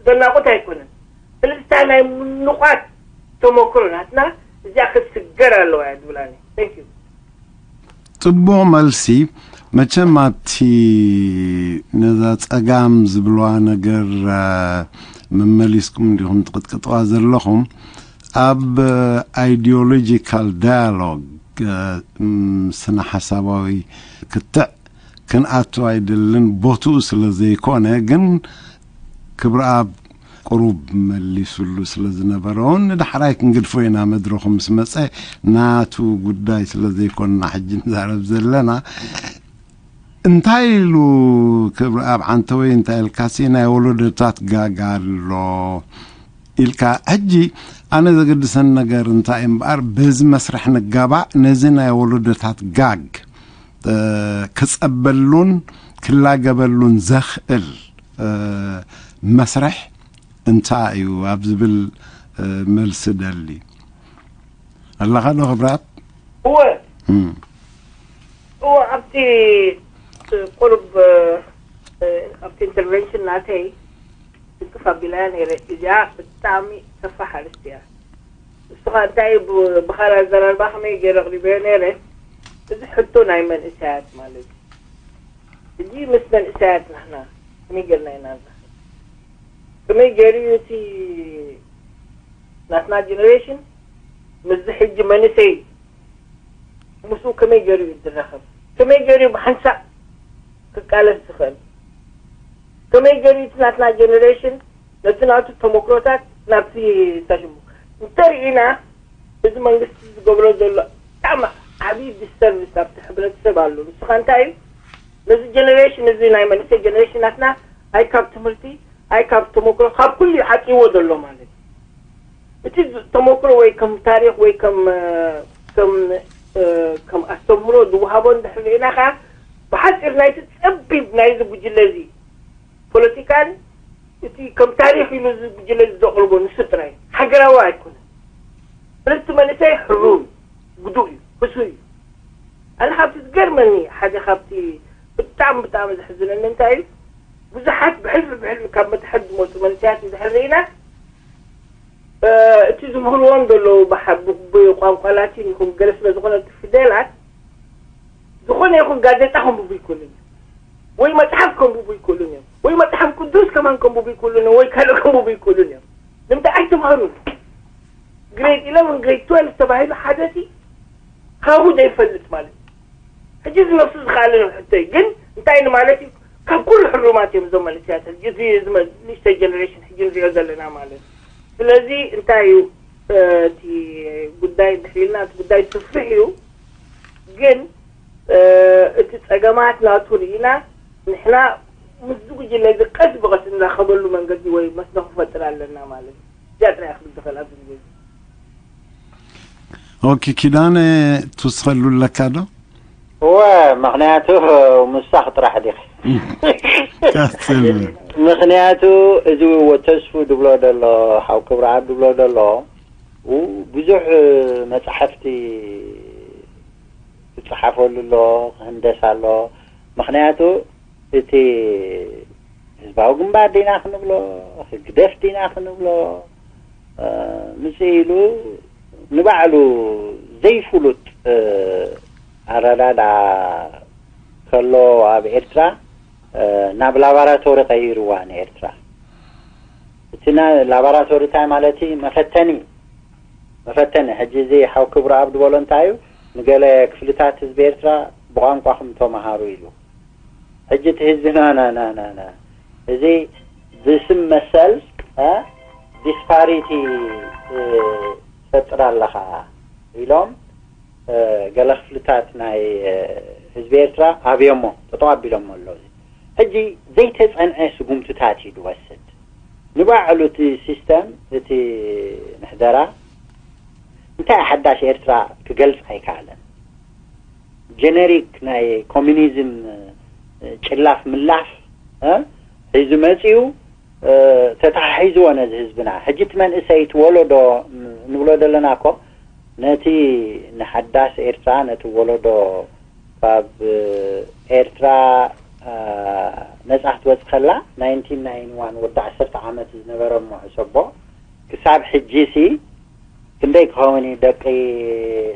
ዘናቑት ኣይኮነን። ስለዚ እታ ናይ ምኑቓት ተመክሮ ናትና እዚኣ ክትስገር ኣለዋ እያ ዝብላኒ። Thank you። ፅቡቕ መልሲ። መቸም ኣብቲ ነዛ ፀጋም ዝብልዋ ነገር መመሊስኩም እንዲኹም ትቕጥቅጥዋ ዘለኹም ኣብ ideological dialogue ስነ ሓሳባዊ ክትዕ ክንኣቱ ኣይደልን ቦትኡ ስለ ዘይኮነ ግን ክብረኣብ ቁሩብ መሊሱሉ ስለ ዝነበረ እውን ንዳሕራይ ክንግድፎ ኢና መድረኹ ምስ መፀ ናቱ ጉዳይ ስለ ዘይኮንና ሕጂ ንዛረብ ዘለና እንታይ ኢሉ ክብረኣብ ዓንተወይ እንታይ ኢልካሲ ናይ ወለዶታት ጋጋ ኣሎ ኢልካ ሕጂ ኣነ ዘገድሰን ነገር እንታይ እምበኣር በዚ መስርሕ ንጋባእ ነዚ ናይ ወለዶታት ጋግ ክጸበሉን ክላገበሉን ዘኽእል መስርሕ እንታይ እዩ ኣብ ዝብል መልሲ ደሊ ኣለኻ ዶ ክብራት እወ እወ ኣብቲ ቁርብ ኣብቲ ኢንተርቨንሽን ናተይ ትንክፍ ኣቢላያ ነይረ። እዚኣ ብጣዕሚ ሰፋሕ ኣርእስቲ እያ። ንስኻ እንታይ ብኻል ኣዘራርባ ከመይ ገይረ ኣቕሪበዮ ነይረ? እዚ ሕቶ ናይ መንእሰያት ማለት እዩ። ሕጂ ምስ መንእሰያት ንሕና ከመይ ጌርና ኢና ንራኸብ? ከመይ ገይሩ እዩ እቲ ናትና ጀነሬሽን ምስዚ ሕጂ መንእሰይ ምስኡ ከመይ ገይሩ እዩ ዝራኸብ? ከመይ ገይሩ እዩ ብሓንሳእ ክቃለስ ዝኽእል? ከመይ ገይሩ እቲ ናትና ጀነሬሽን ነቲ ናቱ ተመክሮታት ናብቲ ተሽሙ እንተርኢና እዚ መንግስቲ ዝገብሮ ዘሎ ብጣዕሚ ዓብዪ ዲስተርቪስ ኣብቲ ሕብረተሰብ ኣሎ። ንስኻ እንታይ እዩ ነዚ ጀነሬሽን እዚ ናይ መንእሰይ ጀነሬሽን ናትና ኣይ ካብ ትምህርቲ ኣይ ካብ ተመክሮ ካብ ኩሉ እዩ ዓፅይዎ ዘሎ ማለት እዩ። እቲ ተመክሮ ወይ ከም ታሪክ ወይ ከም ከም ከም ኣስተምህሮ ዝወሃቦ እንድሕር ርኢና ከዓ ብሓፂር ናይቲ ፀቢብ ናይዚ ጉጅለ እዚ ፖለቲካን እቲ ከም ታሪክ ኢሉ እዚ ጉጅለ እዚ ዘቕርቦ ንሱ ጥራይ ሃገራዊ ኣይኮነን። ርቲ መንእሰይ ሕሩም ግዱ እዩ፣ ህሱ እዩ። ኣነ ካብቲ ዝገርመኒ ሓደ ካብቲ ብጣዕሚ ብጣዕሚ ዘሕዝነኒ እንታይ እዩ ብዙሓት ብሕልፊ ብሕልፊ ካብ መትሐድ ዝመፁ መንእሰያት እንድሕር ርኢና እቲ ዝምህርዎም ዘለዉ ብሓ- ብ- ብቋንቋ ላቲን ይኹን ገለ ስለ ዝኾነ እቲ ፊደላት፣ ዝኾነ ይኹን ጋዜጣ ከንብቡ ይክእሉን እዮም፣ ወይ መጽሓፍ ከንብቡ ይክእሉን እዮም፣ ወይ መጽሓፍ ቅዱስ ከማን ከንብቡ ይክእሉን እዮም፣ ወይ ካልእ ከንብቡ ይክእሉን እዮም። ንምንታይ ኣይተምሃሩን? ግሬድ ኢለቨን፣ ግሬድ ትዌልቭ ተባሂሉ ሓደ ሲ ካብኡ ዘይፈልጥ ማለት እዩ። ሕጂ እዚ ነብሱ ዝኸኣለ ነው ሕቶይ። ግን እንታይ ንማለት እዩ? ካብ ኩሉ ሕሩማት እዮም እዞም መንእሰያት። ሕጂ እዚ ዝመ- ንእሽተይ ጀነሬሽን ሕጂ ንሪኦ ዘለና ማለት እዩ። ስለዚ እንታይ እዩ፣ እ፣ እቲ ጉዳይ እንድሕር ኢልና፣ እቲ ጉዳይ ስፍሕ እዩ። ግን፣ እ፣ እቲ ጸገማት ናቱ ርኢና፣ ንሕና ምስዚ ጉጅለ እዚ ቀስ ብቐስ እንራኸበሉ መንገዲ ወይ መስኖ ክፈጥር ኣለና ማለት እዩ። እዚኣ ጥራይ እያ ክብል ዝኽእል ኣብዚ ግዜ እዚ። ኦኬ፣ ኪዳነ፣ ትውስኸሉ ኣለካ ዶ? እወ፣ ምኽንያቱ ምሳኽ ጥራሕ ዲኺ? ቀጽል። ምኽንያቱ እዚ ተስፉ ድብሎ ደሎ፣ ሓው ክብረኣብ ድብሎ ደሎ፣ ው-፣ ብዙሕ መጻሕፍቲ ክጸሓፈሉ ኣሎ፣ ክህንደስ ኣሎ። ምኽንያቱ እቲ ህዝባዊ ግንባር ዲና ክንብሎ፣ ህግደፍ ዲና ክንብሎ፣ እ፣ ምጽእ ኢሉ ንባዕሉ ዘይፍሉጥ፣ እ፣ ኣረዳድኣ ከሎ ኣብ ኤርትራ፣ እ፣ ናብ ላባራቶሪ ቀይርዋ ንኤርትራ። እቲ ና-፣ ላባራቶሪ እንታይ ማለት እዩ? መፈተኒ፣ መፈተኒ። ሕጂ እዚ ሓው ክብረኣብ ዝበሎ እንታይ እዩ? ንገለ ክፍልታት ህዝቢ ኤርትራ ብቋንቋኹም ተመሃሩ ኢሉ። ሕጂ እቲ ህዝቢ ና፣ ና፣ ና፣ ና፣ ና። እዚ ብስም መሰል፣ እ፣ ዲስፓሪቲ፣ እ፣ ትፈጥር ኣለኻ ኢሎም፣ እ፣ ገለ ክፍልታት ናይ፣ እ፣ ህዝቢ ኤርትራ ኣብዮሞ፣ ጠጠው ኣቢሎሞ ኣለዉ። ሕጂ ዘይተጸንዐ ስጉምትታት እዩ ዝወስድ። ንባዕሉ እቲ ሲስተም፣ እቲ ምሕደራ፣ እንታይ ሓዳሽ ኤርትራ ክገልጽ ኣይከኣለን። ጀነሪክ ናይ ኮሚኒዝም፣ እ፣ ጭላፍ ምላፍ፣ እ፣ ሒዙ መጺኡ፣ እ፣ ተተሓሒዝዎ ነዚ ህዝብና። ሕጂ እቲ መንእሰይ፣ እቲ ወለዶ፣ ም-፣ ንብሎ ዘለና እኮ፣ ነቲ ንሓዳስ ኤርትራ፣ ነቲ ወለዶ ካብ ኤርትራ፣ እ፣ ነጻ ክትወጽእ ከላ፣ ናይንቲን ናይንቲ ዋን፣ ወዲ ዓሰርተ ዓመት ዝነበረ እሞ ሕሰቦ፣ ክሳብ ሕጂ ሲ ክንደይ ክኸውን እዩ? ደቂ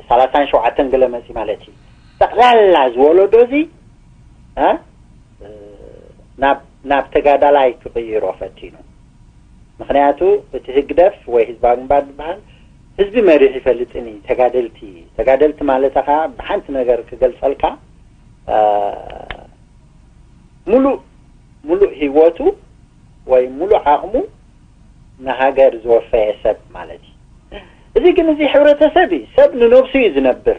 ሰላሳን ሸውዓተን ገለ መጺ ማለት እዩ። ጠቕላላ ዝወለዶ እዚ፣ እ፣ ናብ፣ ናብ ተጋዳላይ ክቕይሮ ፈቲኑ። ምኽንያቱ እቲ ህግደፍ ወይ ህዝባዊ ግንባር ዝበሃል ህዝቢ መሪሑ ይፈልጥን እዩ። ተጋደልቲ፣ ተጋደልቲ ማለት ኸዓ ብሓንቲ ነገር ክገልጸልካ፣ እ፣ ሙሉእ፣ ሙሉእ ህይወቱ ወይ ሙሉእ ዓቕሙ ንሃገር ዝወፈየ ሰብ ማለት እዩ። እዚ ግን እዚ ሕብረተሰብ እዩ። ሰብ ንነብሱ እዩ ዝነብር።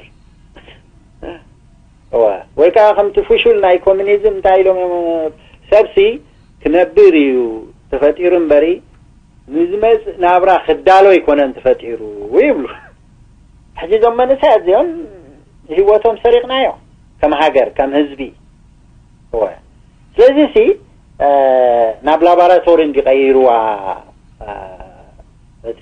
እወ። ወይ ከዓ ከምቲ ፍሹል ናይ ኮሚኒዝም እንታይ ኢሎም እዮም፣ ሰብሲ ክነብር እዩ ተፈጢሩ እምበሪ ንዝመጽእ ናብራ ክዳሎ ኣይኮነን ተፈጢሩ ይብሉ። ሕጂ እዞም መንእሰያት እዚኦም ህይወቶም ሰሪቕናዮ ከም ሃገር፣ ከም ህዝቢ። እወ። ስለዚ ሲ፣ እ፣ ናብ ላባራቶሪ እንዲቀይርዋ፣ እ፣ እቲ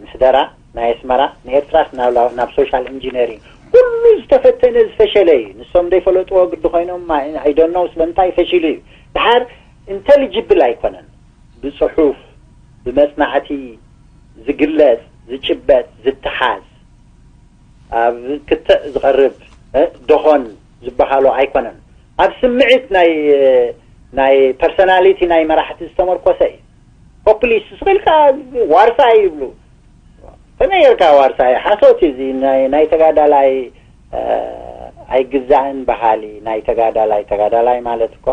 ምሕደራ ናይ ኣስመራ ንኤርትራስ ናብ ላ-፣ ናብ ሶሻል ኢንጂነሪንግ ኩሉ ዝተፈተነ ዝፈሸለ እዩ። ንሶም ዘይፈለጥዎ ግዲ ኮይኖም ማ-፣ ኣይደነው ስለምንታይ ፈሺሉ እዩ። ድሓር ኢንተሊጅብል ኣይኮነን። ብጽሑፍ፣ ብመጽናዕቲ ዝግለጽ፣ ዝጭበጥ፣ ዝተሓዝ፣ ኣብ ክትዕ ዝቐርብ፣ እ፣ ደኾን ዝበሃሎ ኣይኮነን። ኣብ ስምዒት ናይ፣ ናይ ፐርሶናሊቲ ናይ መራሕቲ ዝተመርኮሰ እዩ። ፖፑሊስት ስቕ ኢልካ ዋርሳይ ይብሉ። ከመይ ጌርካ ዋርሳይ? ሓሶት እዩ እዚ። ናይ፣ ናይ ተጋዳላይ፣ እ፣ ኣይግዛእን በሃሊ ናይ ተጋዳላይ፣ ተጋዳላይ ማለት እኮ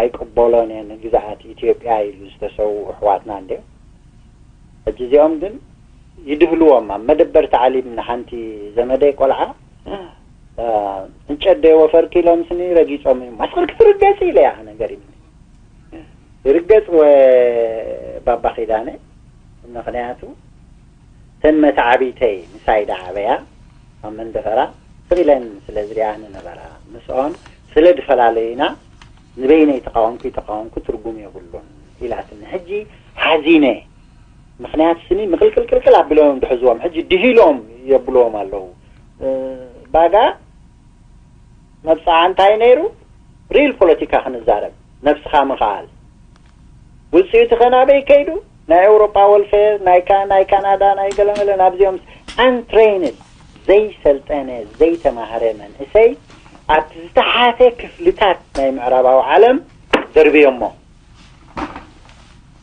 ኣይቅበሎን እየ ንግዝኣት ኢትዮጵያ ኢሉ ዝተሰውኡ ኣሕዋትና እንድዮም። ሕጂ እዚኦም ግን ይድህልዎም። ኣብ መደበር ታዕሊም ንሓንቲ ዘመደይ ቆልዓ፣ እ፣ ዕንጨት ዶ የወፈርኪ ኢሎም ስኒ ረጊጾም እዮም። ኣስቕር ክትርገጽ ኢለ እያ ነገር ይብኒ። ይርገጽ ወ-፣ ባባ ኪዳነ፣ ምኽንያቱ እተን መተዓብይተይ ምሳይ ደዓበያ ኣብ መንደፈራ ስቕ ኢለን ስለ ዝሪኣኒ ነበራ። ምስኦም ስለ ድፈላለዩና ንበይነይ ተቃወምኩ ይተቃወምኩ ትርጉም የብሉን ኢላትኒ። ሕጂ ሓዚነ። ምኽንያቱ ስኒ ምቕልቅልቅልቅል ኣቢሎም እዮም ድሕዝዎም። ሕጂ ድሂሎም የብልዎም ኣለዉ። እ፣ ባጋ መብጽዓ እንታይ ነይሩ? ሪል ፖለቲካ ክንዛረብ፣ ነብስኻ ምኽኣል። ውጽኢቱ ከ ናበይ ከይዱ? ናይ ኤውሮጳ ወልፌር፣ ናይ ካ-፣ ናይ ካናዳ፣ ናይ ገለመለ፣ ናብዚኦም untrained፣ ዘይሰልጠነ፣ ዘይተማህረ መንእሰይ ኣብቲ ዝተሓተ ክፍልታት ናይ ምዕራባዊ ዓለም ደርብዮሞ።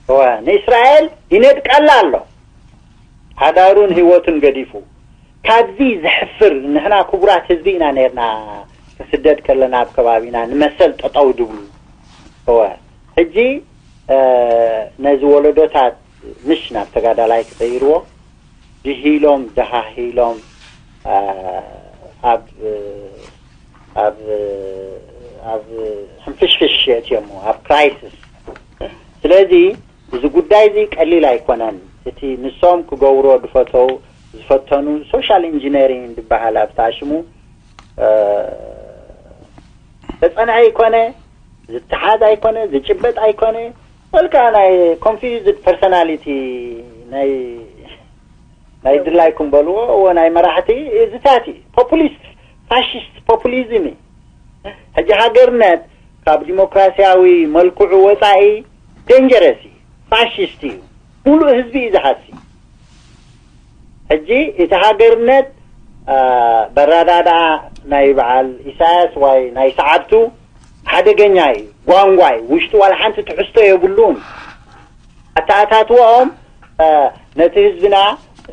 እወ፣ ንእስራኤል ይነድቀላ ኣሎ። ሓዳሩን ህይወቱን ገዲፉ። ካብዚ ዘሕፍር፣ ንሕና ክቡራት ህዝቢ ኢና ነርና፣ ክንስደድ ከለና ኣብ ከባቢና ንመሰል ጠጠው ድብሉ። እወ፣ ሕጂ፣ እ፣ ነዚ ወለዶታት ምሽ ናብ ተጋዳላይ ክቕይርዎ፣ ድሂሎም፣ ደሃሂሎም፣ እ፣ ኣብ፣ ኣብ፣ ኣብ ሕንፍሽፍሽ የእትዮሞ፣ ኣብ ክራይሲስ። ስለዚ እዚ ጉዳይ እዚ ቀሊል ኣይኮነን። እቲ ንሶም ክገብሮ ዝፈተው-፣ ዝፈተኑ ሶሻል ኢንጂነሪንግ ዝበሃል ኣብ ታሽሙ፣ እ፣ ተጸንዐ ኣይኮነ፣ ዝተሓዝ ኣይኮነ፣ ዝጭበጥ ኣይኮነ፣ ወልካ ናይ ኮንፊውዝድ ፐርሶናሊቲ ናይ፣ ናይ ድላይኩም በልዎ፣ እዎ ናይ መራሕቲ እዝታት እዩ። ፖፑሊስት፣ ፋሽስት ፖፑሊዝም እዩ። ሕጂ ሃገርነት ካብ ዲሞክራሲያዊ መልክዑ ወጻኢ ደንጀረስ እዩ፣ ፋሽስት እዩ፣ ሙሉእ ህዝቢ እዩ ዝሃሲ። ሕጂ እቲ ሃገርነት፣ አ፣ በራዳዳ ናይ በዓል ኢሳያስ ወይ ናይ ሰዓብቱ ሓደገኛ እዩ፣ ጓንጓ እዩ፣ ውሽጡ ዋላ ሓንቲ ትሕዝቶ የብሉን። ኣተኣታትዋኦም፣ አ፣ ነቲ ህዝብና፣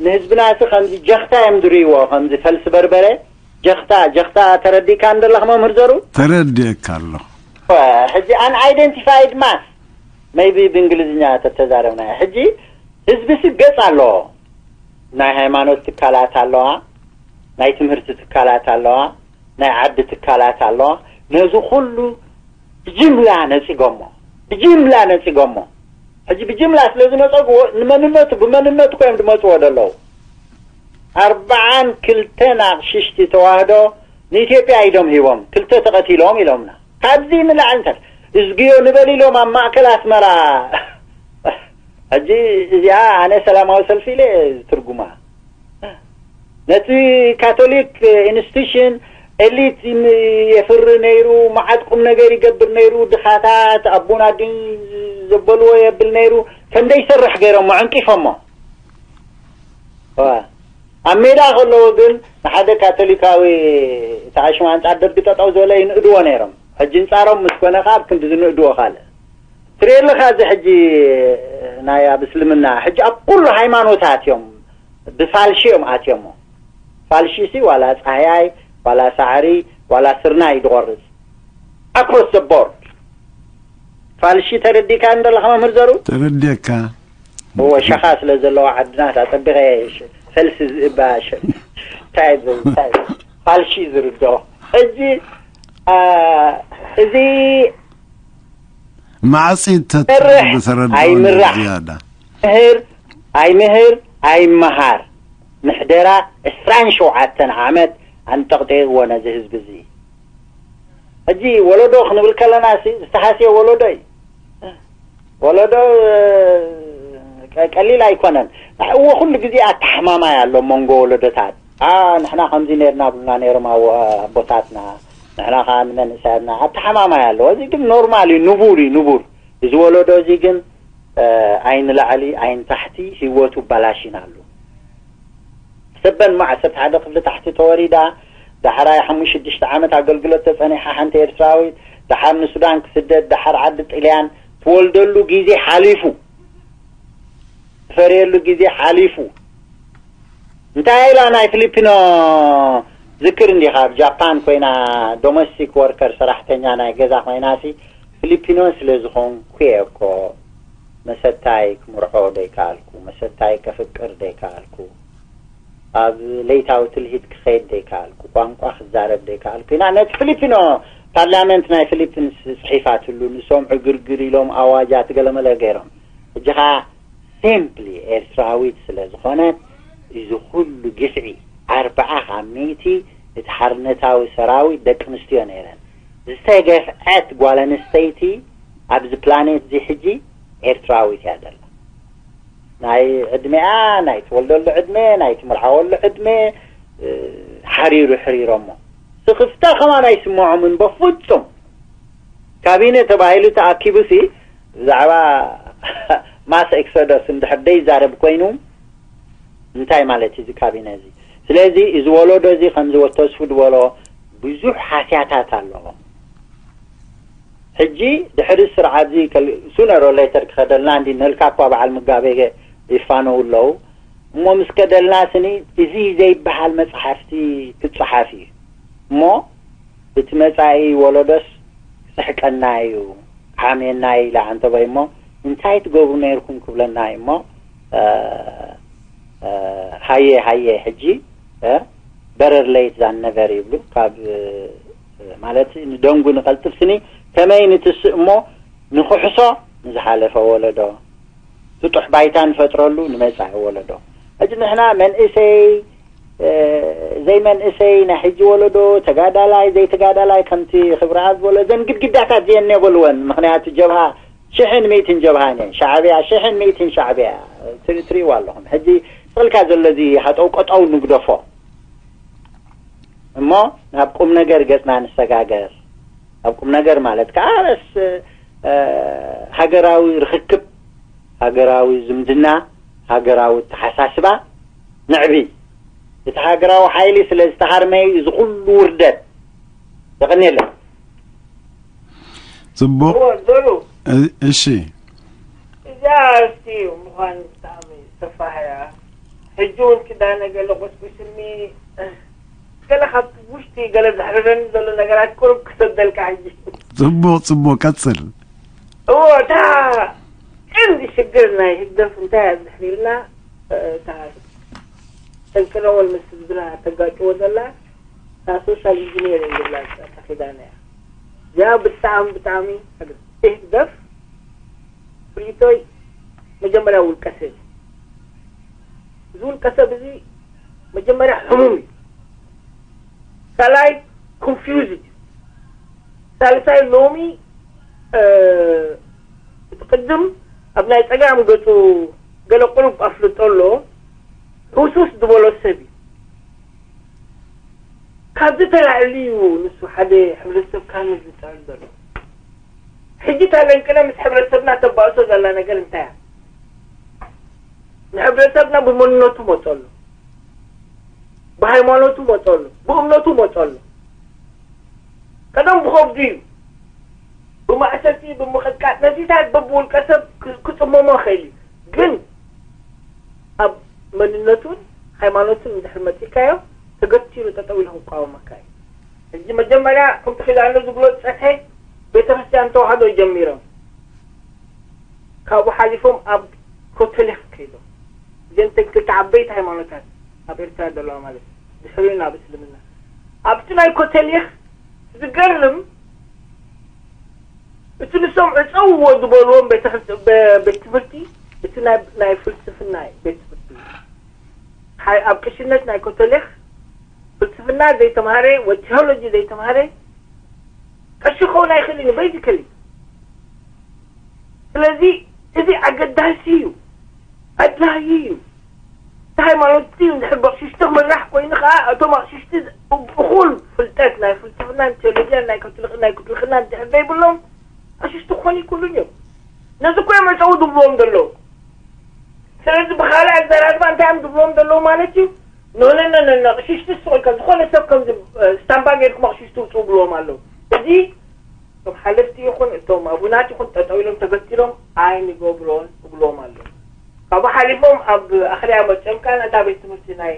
ንህዝብና ሲ ከምዚ ጀኽታ እዮም ዝርእይዎ፣ ከምዚ ፈልሲ በርበረ፣ ጀኽታ፣ ጀኽታ ተረዲእካ እንደለኽ መምህር ዘሩ? ተረዲእካ ኣሎ። ሕጂ ኣን ኣይደንቲፋይድ ማስ፣ ሜይቢ ብእንግሊዝኛ ተተዛረብና። ሕጂ ህዝቢ ሲ ገጽ ኣለዎ። ናይ ሃይማኖት ትካላት ኣለዋ፣ ናይ ትምህርቲ ትካላት ኣለዋ፣ ናይ ዓዲ ትካላት ኣለዋ። ነዚ ኩሉ ብጅምላ ነጺጎሞ፣ ብጅምላ ነጺጎሞ። ሕጂ ብጅምላ ስለ ዝነጸግዎ፣ ንመንነቱ፣ ብመንነቱ እኮ እዮም ዝመጽዎ ዘለዉ። ኣርብዓን ክልተን ኣቕሽሽቲ ተዋህዶ ንኢትዮጵያ ኢዶም ሂቦም፣ ክልተ ተቐቲሎም ኢሎምና። ካብዚ ንላዕሊ እንታይ እዝግዮ ንበል ኢሎም ኣብ ማእከል ኣስመራ። ሕጂ እዚኣ ኣነ ሰላማዊ ሰልፊ ኢለ ዝትርጉማ። ነቲ ካቶሊክ ኢንስቲቱሽን ኤሊት ይም-፣ የፍሪ ነይሩ፣ መዓት ቁም ነገር ይገብር ነይሩ፣ ድኻታት ኣቦን ኣዲን ዘበልዎ የብል ነይሩ፣ ከም ዘይሰርሕ ገይሮሞ፣ ዕንቂፎሞ። እዋ። ኣብ ሜዳ ከለዉ ግን ንሓደ ካቶሊካዊ ተኣሽሙ ኣንጻር ደርጊ ጠጠው ዝበለ ይንእድዎ ነይሮም። ሕጂ እንጻሮም ምስ ኮነ ከኣ ኣብ ክንዲ ዝንእድዎ ካልእ። ትሪኦ ኣለኻ፣ እዚ ሕጂ ናይ ኣብ እስልምና፣ ሕጂ ኣብ ኩሉ ሃይማኖታት እዮም ብፋልሺ እዮም ኣትዮሞ። ፋልሺ ሲ ዋላ ጻህያይ፣ ዋላ ሳዕሪ፣ ዋላ ስርናይ ዝቖርጽ፣ ኣክሮስ ዘ ቦርድ። ፋልሺ ተረዲእካ እንደለኻ መምህር ዘሩ? ተረዲእካ። እዎ፣ ሸኻ ስለ ዘለዋ ዓድና፣ ኣጸቢቐ ሽ-፣ ፈልሲ ዝእባ ሽ-፣ እንታይ ብ-፣ እንታይ ብ-፣ ፋልሺ ዝርድኦ። ሕጂ፣ አ፣ እዚ መዓጺ ተት-፣ መርሕ ተረድኦ ኣይምራሕ። ዝያዳ። ምህር ኣይምህር ኣይመሃር፣ ምሕደራ ዕስራን ሸውዓተን ዓመት ኣንጠቕጢቕዎ ነዚ ህዝቢ እዚ። ሕጂ ወለዶ ክንብል ከለና ሲ ዝተሃስየ ወለዶ እዩ። ወለዶ፣ እ፣ ቀ-፣ ቀሊል ኣይኮነን። እዎ ኩሉ ግዜ ኣተሓማማይ ኣሎ መንጎ ወለዶታት። ኣ፣ ንሕና ከምዚ ነርና ብሉና ነይሮም ኣዎ-፣ ኣቦታትና፣ ንሕና ከኣ ንመንእሰያትና ኣተሓማማይ ኣሎ። እዚ ግን ኖርማል እዩ፣ ንቡር እዩ፣ ንቡር። እዚ ወለዶ እዚ ግን፣ እ፣ ኣይንላዕሊ ኣይንታሕቲ ህይወቱ ኣባላሺናሉ። ሰበን መዓ ዓሰርተ ሓደ ክፍሊ ታሕቲ ተወሪዳ፣ ዳሕራይ ሓሙሽተ ሽዱሽተ ዓመት ኣገልግሎት ተጸኒሓ ሓንቲ ኤርትራዊት፣ ደሓር ንሱዳን ክስደድ፣ ደሓር ዓዲ ጥልያን ትወልደሉ ግዜ ሓሊፉ፣ ትፈርየሉ ግዜ ሓሊፉ። እንታይ ኢላ ናይ ፊሊፒኖ ዝክር እንዲኻ፣ ኣብ ጃፓን ኮይና ዶሜስቲክ ወርከር፣ ሰራሕተኛ ናይ ገዛ ኮይናሲ፣ ፊሊፒኖ ስለ ዝኾንኩ እየ እኮ መሰታይ ክምርዖ ዘይከኣልኩ፣ መሰታይ ከፍቅር ዘይከኣልኩ፣ ኣብ ለይታዊ ትልሂት ክኸይድ ዘይከኣልኩ፣ ቋንቋ ክዛረብ ዘይከኣልኩ ኢና ነቲ ፊሊፒኖ ፓርላመንት ናይ ፊሊፒንስ ጽሒፋትሉ። ንሶም ዕግርግር ኢሎም ኣዋጃት ገለመለ ገይሮም። ሕጂ ኸኣ ሲምፕሊ ኤርትራዊት ስለ ዝኾነት፣ እዚ ኩሉ ግፍዒ፣ ኣርብዓ ካብ ሚእቲ እቲ ሓርነታዊ ሰራዊት ደቂ ኣንስትዮ ነይረን። ዝተገፍዐት ጓል ኣንስተይቲ ኣብዚ ፕላኔት እዚ ሕጂ ኤርትራዊት እያ ዘላ። ናይ ዕድሜኣ፣ ናይ ትወልደሉ ዕድመ፣ ናይ ትምርዓወሉ ዕድመ፣ እ፣ ሓሪሩ ሕሪሮሞ። ስኽፍታ ከማን ኣይስምዖምን በፍጹም። ካቢነ ተባሂሉ ተኣኪቡሲ ብዛዕባ mass exodus እንድሕር ደይዛረብ ኮይኑ እንታይ ማለት እዩ እዚ ካቢነ እዚ? ስለዚ እዚ ወለዶ እዚ ከምዚ ወተስፉ ዝበሎ ብዙሕ ሃስያታት ኣለዎ። ሕጂ ድሕሪ ስርዓት እዚ sooner or later ክኸደልና እንዲ ነልካ እኳ በዓል ምጋቤ ይፋነው ኣለዉ። እሞ ምስ ከደልና ስኒ እዚ ዘይበሃል መጽሓፍቲ ክጸሓፍ እዩ። እሞ እቲ መጻኢ ወለዶስ ክስሕቀና እዩ፣ ክሓምየና እዩ ኢላ ኣንተባይ እሞ እንታይ ትገብሩ ነይርኩም ክብለና እዩ እሞ፣ እ፣ እ፣ ሃየ ሃየ ሕጂ፣ እ፣ better late than never ይብሉ። ካብ፣ እ፣ ማለት ንደንጉ ንቐልጥፍ ስኒ ከመይ ንትስእ እሞ ንኽሕሶ ንዝሓለፈ ወለዶ ስጡሕ ባይታ ንፈጥረሉ ንመጻኢ ወለዶ። ሕጂ ንሕና መንእሰይ፣ እ፣ ዘይመንእሰይ፣ ናይ ሕጂ ወለዶ፣ ተጋዳላይ ዘይተጋዳላይ፣ ከምቲ ክብረኣብ ዝበሎ እዘን ግድግዳታት እዚአን የበልወን። ምኽንያቱ ጀብሃ ሽሕን ሚእትን ጀብሃን እየን። ሻዕብያ ሽሕን ሚእትን ሻዕብያ። ትሪ-፣ ትሪእዋ ኣለኹም። ሕጂ ስቕልካ ዘሎ እዚ ሃጠው ቀጠው ንግደፎ እሞ ናብ ቁም ነገር ገጽና ንሰጋገር። ኣብ ቁም ነገር ማለት ከዓ በስ፣ እ፣ ሃገራዊ ርኽክብ፣ ሃገራዊ ዝምድና፣ ሃገራዊ ኣተሓሳስባ ነዕቢ። እቲ ሃገራዊ ሓይሊ ስለ ዝተሃርመ እዩ እዚ ኩሉ ውርደት። የቐንየለይ። ጽቡቕ። እዎ ዞሩ እ- እሺ። እዛ እስቲ ምዃን ብጣዕሚ ሰፋሕ እያ። ሕጂ እውን ክዳነ ገለ ቆስቁስኒ፣ ገለ ካብቲ ውሽጢ ገለ ዘሕርረኒ ዘሎ ነገራት ቁሩብ ክሰደልካ ሕጂ። ጽቡቕ ጽቡቕ፣ ቀጽል። እዎ እታ ቀንዲ ሽግር ናይ ህግደፍ እንታይ እያ ድሕሪልና፣ እታ ተንቅረወል ምስ ህዝብና ተጋጭዎ ዘላ እታ ሶሻል ኢንጂነሪንግ ዝብላ እታ ኪዳነ እያ። እዚኣ ብጣዕሚ ብጣዕሚ ህግደፍ ብሪቶይ መጀመርያ ውልቀ ሰብ እዩ። እዚ ውልቀ ሰብ እዚ መጀመርያ ሕሙም እዩ። ካልኣይ ኮንፊውዝድ እዩ። ሳልሳይ ሎሚ እቲ ቅድም ኣብ ናይ ጸጋም ገጹ ገለ ቁሩብ ኣፍልጦ ኣሎ። ህውስውስ ዝበሎ ሰብ እዩ። ካብዚ ተላዕሊ እዩ ንሱ ሓደ ሕብረተሰብ ካነ ዝጥዕል ዘሎ። ሕጂ እታ ለንቅነ ምስ ሕብረተሰብና ተባእሶ ዘላ ነገር እንታይ እያ? ንሕብረተሰብና ብመንነቱ መፀሉ፣ ብሃይማኖቱ መፀሉ፣ ብእምነቱ መፀሉ። ቀደም ብኸብዱ እዩ፣ ብማእሰርቲ፣ ብምቕጥቃጥ፣ ነዚታት በብውልቀ ሰብ ክፅመሞ ይኽእል እዩ። ግን ኣብ መንነቱን ሃይማኖቱን እንድሕር መፂካዮ ተገቲሩ ጠጠው ኢሉ ክቋወመካ እዩ። ሕጂ መጀመርያ ከምቲ ኪዳነ ዝብሎ ፀሐ ቤተክርስትያን ተዋህዶ ጀሚሮም፣ ካብኡ ሓሊፎም ኣብ ኮተሊክ ከይዶም። እዘን ክልተ ዓበይቲ ሃይማኖታት ኣብ ኤርትራ ዘለዋ ማለት እዩ፣ ድሕሪኡ ናብ እስልምና። ኣብቲ ናይ ኮተሊክ ዝገርም እቲ ንሶም ዕፀውዎ ዝበልዎም ቤት ትምህርቲ፣ እቲ ናይ ፍልስፍና ቤት ትምህርቲ፣ ኣብ ቅሽነት ናይ ኮተሊክ ፍልስፍና ዘይተማሃረ ወይ ቴዎሎጂ ዘይተማሃረ ቀሺ ክኸውን ኣይኽእልን እዩ። ቤዚካሊ ስለዚ እዚ ኣገዳሲ እዩ፣ ኣድላዪ እዩ። እቲ ሃይማኖት እዩ እንድሕር ብኣቕሽሽቲ ክምራሕ ኮይኑ ከዓ እቶም ኣቕሽሽቲ እኹል ፍልጠት ናይ ፍልስፍናን ቴዎሎጂያን ናይ ካቶሊክናን እንድሕር ዘይብሎም ኣቕሽሽቲ ክኾኑ ይክእሉን እዮም። ነዚ እኮ እዮም ዕፀው ዝብልዎም ዘለዉ። ስለዚ ብኻልእ ኣዘራርባ እንታይ እዮም ዝብልዎም ዘለዉ ማለት እዩ? ኖነነነነ ቅሽሽቲ ስቕ ኢልካ ዝኾነ ሰብ ከምዚ ስታምባ ጌርኩም ኣቕሽሽቲ ውፅኡ ብልዎም ኣለዉ። እዚ እቶም ሓለፍቲ ይኹን እቶም ኣቡናት ይኹን ጠጠው ኢሎም ተገቲሮም ኣይንገብሮን እብልዎም ኣለዉ። ካብኡ ሓሊፎም ኣብ ኣኽርያ መፅኦም ከዓ ነታ ቤት ትምህርቲ ናይ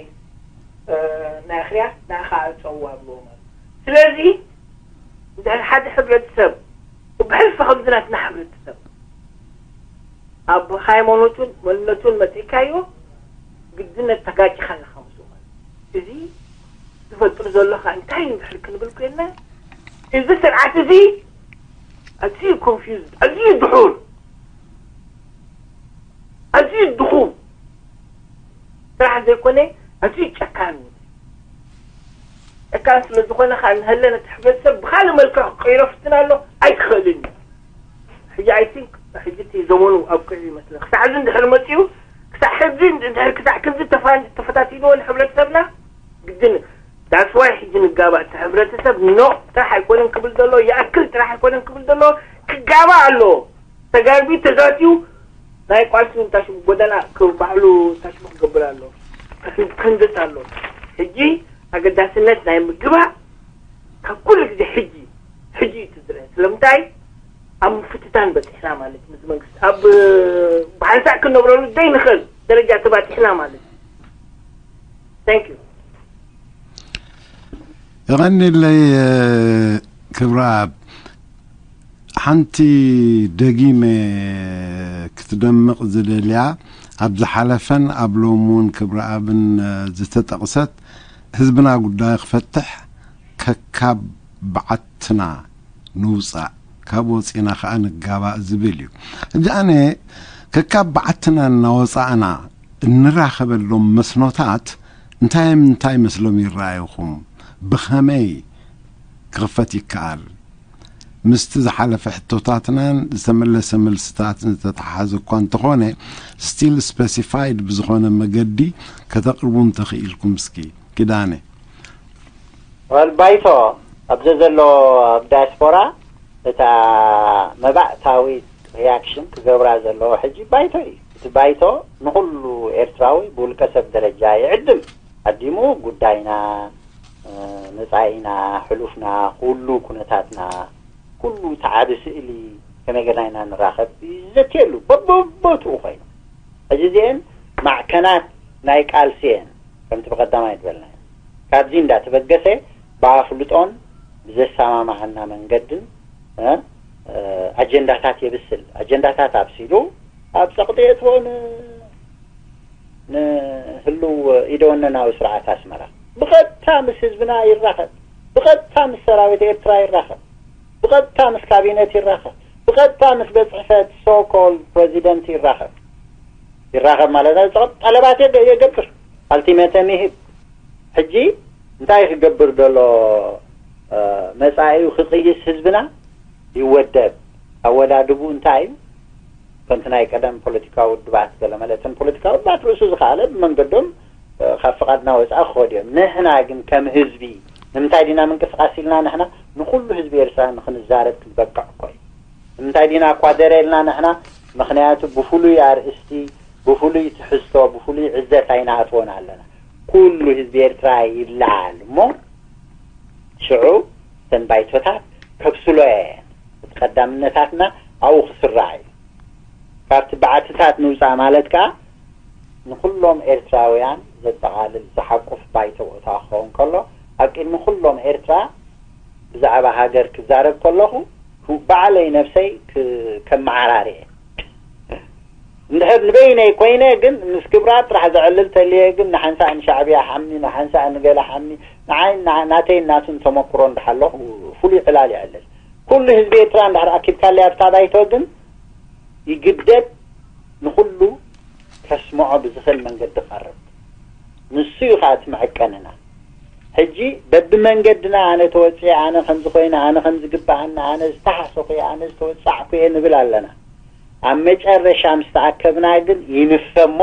ናይ ኣኽርያ ንዓኻ ዕፀውዋ እብልዎም ኣለዉ። ስለዚ እንድሕር ሓደ ሕብረተሰብ ብሕልፊ ከምዚ ናትና ሕብረተሰብ ኣብ ሃይማኖቱን መንነቱን መፂእካዮ ግድነት ተጋጭኻ ኣለኻ ምስኡ ማለት እዩ። እዚ ዝፈጥር ዘሎ ከዓ እንታይ እዩ እንድሕር ክንብል ኮይና እዚ ስርዓት እዚ ኣዝዩ ኮንፊውዝድ፣ ኣዝዩ ድሑር፣ ኣዝዩ ድኹም ስራሕ ዘይኮነ ኣዝዩ ጨካን እዩ። ጨካን ስለ ዝኾነ ከዓ ንሀለ ነቲ ሕብረተሰብ ብኻልእ መልክዕ ክቀይሮ ፍትን ኣሎ ኣይክኽእልን እዩ። ሕጂ ኣይ ቲንክ ሕጂ እቲ ዘመኑ ኣብቅዑ ይመስለኒ። ክሳዕ እዚ እንድሕር መፂኡ ክሳዕ ሕዚ እንድሕር ክሳዕ ክንዚ ተፋን- ተፈታቲንዎ ንሕብረተሰብና ግድን that's why ሕጂ ንጋባእ እቲ ሕብረተሰብ ኖ ጥራሕ ኣይኮነን ክብል ዘሎ ይኣክል ጥራሕ ኣይኮነን ክብል ዘሎ ክጋባእ ኣለዎ። ተጋቢ ተዛትዩ ናይ ቃልሲ እንታሽሙ ጎደና ባዕሉ እንታሽሙ ክገብር ኣሎ፣ ክህንደስ ኣሎ። ሕጂ ኣገዳስነት ናይ ምግባእ ካብ ኩሉ ግዜ ሕጂ ሕጂ እዩ ትዝረ። ስለምንታይ ኣብ ምፍትታን በፂሕና ማለት ምስ መንግስቲ ኣብ ብሓንሳእ ክንነብረሉ ዘይንኽእል ደረጃ ተባፂሕና ማለት እዩ። Thank you። የቐኒለይ ክብረኣብ። ሓንቲ ደጊመ ክትደምቕ ዝደልያ፣ ኣብ ዝሓለፈን ኣብ ሎሚ እውን ክብረኣብን ዝተጠቕሰት፣ ህዝብና ጉዳይ ክፈትሕ ከካብ በዓትና ንውፃእ፣ ካብ ወፂና ከዓ ንጋባእ ዝብል እዩ። ሕጂ ኣነ ከካብ በዓትና እናወፃእና እንራኸበሎም መስኖታት እንታይ እንታይ መስሎም ይረኣዩኹም? ብኸመይ ክኽፈት ይከኣል? ምስቲ ዝሓለፈ ሕቶታትናን ዝተመለሰ መልስታትን ዝተተሓሓዘ እኳ እንተኾነ፣ still specified ብዝኾነ መገዲ ከተቕርቡ እንተኽኢልኩም እስኪ። ኪዳነ። ወል ባይቶ ኣብዚ ዘሎ ኣብ ዳያስፖራ እታ መባእታዊት ሪያክሽን ክገብራ ዘለዎ ሕጂ ባይቶ እዩ። እቲ ባይቶ ንኹሉ ኤርትራዊ ብውልቀ ሰብ ደረጃ ይዕድም። ኣዲሙ ጉዳይና፣ መጻኢና፣ ሕሉፍና፣ ኩሉ ኩነታትና፣ ኩሉ ተዓቢ ስእሊ ከመይ ጌርና ኢና ንራኸብ ይዘትየሉ በብቦትኡ ኮይኑ። ሕጂ እዚአን ማዕከናት ናይ ቃልሲ እየን። ከምቲ ብቐዳማይ ዝበልና ካብዚ እንዳተበገሰ ብኣፍልጦን ብዘሰማማዓና መንገድን ኣጀንዳታት የብስል። ኣጀንዳታት ኣብሲሉ ኣብ ጸቕጢ የእትዎ ንህልው ኢደወነናዊ ስርዓት ኣስመራ። ብቐጥታ ምስ ህዝብና ይራኸብ፣ ብቐጥታ ምስ ሰራዊት ኤርትራ ይራኸብ፣ ብቐጥታ ምስ ካቢነት ይራኸብ፣ ብቐጥታ ምስ ቤት ጽሕፈት so called ፕረዚደንት ይራኸብ። ይራኸብ ማለት ጠለባት የገብር፣ ኣልቲሜተም ይህብ። ሕጂ እንታይ ክገብር ዘሎ? መጻኢኡ ክቕይስ ህዝብና ይወደብ። ኣወዳድቡ እንታይ እዩ? ከምቲ ናይ ቀደም ፖለቲካዊ ውድባት ገለ መለ እተን ፖለቲካዊ ውድባት ርእሱ ዝኸኣለ ብመንገዶም ካብ ፍቓድና ወፃኢ ክኸዱ እዮም። ንሕና ግን ከም ህዝቢ ንምንታይ ዲና ምንቅስቃስ ኢልና? ንሕና ንኩሉ ህዝቢ ኤርትራ ንክንዛረብ ክንበቅዕ እኮ እዩ። ንምንታይ ዲና እኳ ደረ ኢልና ንሕና? ምክንያቱ ብፍሉይ ኣርእስቲ፣ ብፍሉይ ትሕዝቶ፣ ብፍሉይ ዕዘት ኣይንኣትዎን ኣለና። ኩሉ ህዝቢ ኤርትራ ይለዓል እሞ ሽዑ እተን ባይቶታት ከብስሎ እየን። እቲ ቀዳምነታትና ኣብኡ ክስራዕ እዩ። ካብቲ በዓትታት ንውፃእ ማለት ከዓ ንኩሎም ኤርትራውያን ዘጠቓልል ዝሓቁፍ ባይቶ ቦታ ክኸውን ከሎ ኣብ ቅድሚ ኩሎም ኤርትራ ብዛዕባ ሃገር ክዛረብ ከለኹ ባዕለይ ነብሰይ ከመዓራርየ እንድሕር ንበይነይ ኮይነ ግን ምስ ክብራ ጥራሕ ዘዕልል ተልየ ግን ንሓንሳእ ንሻዕብያ ሓሚ ንሓንሳእ ንገለ ሓሚ ንዓይ ናተይ ናቱን ተመክሮ እንዳሓለኹ ፍሉይ ዕላል ይዕልል። ኩሉ ህዝቢ ኤርትራ እንድሕር ኣኪብካለይ ኣብታ ባይቶ ግን ይግደድ ንኹሉ ከስምዖ ብዝኽእል መንገዲ ቀርብ። ንሱ እዩ ከዓ እቲ መዐቀንና። ሕጂ በብመንገድና ኣነ ተወፅኤ፣ ኣነ ከምዚ ኮይነ፣ ኣነ ከምዚ ግበኣኒ፣ ኣነ ዝተሓሰኹ እየ፣ ኣነ ዝተወፃዕኩ እየ ንብል ኣለና። ኣብ መጨረሻ ምስ ተኣከብና ግን ይንፈ እሞ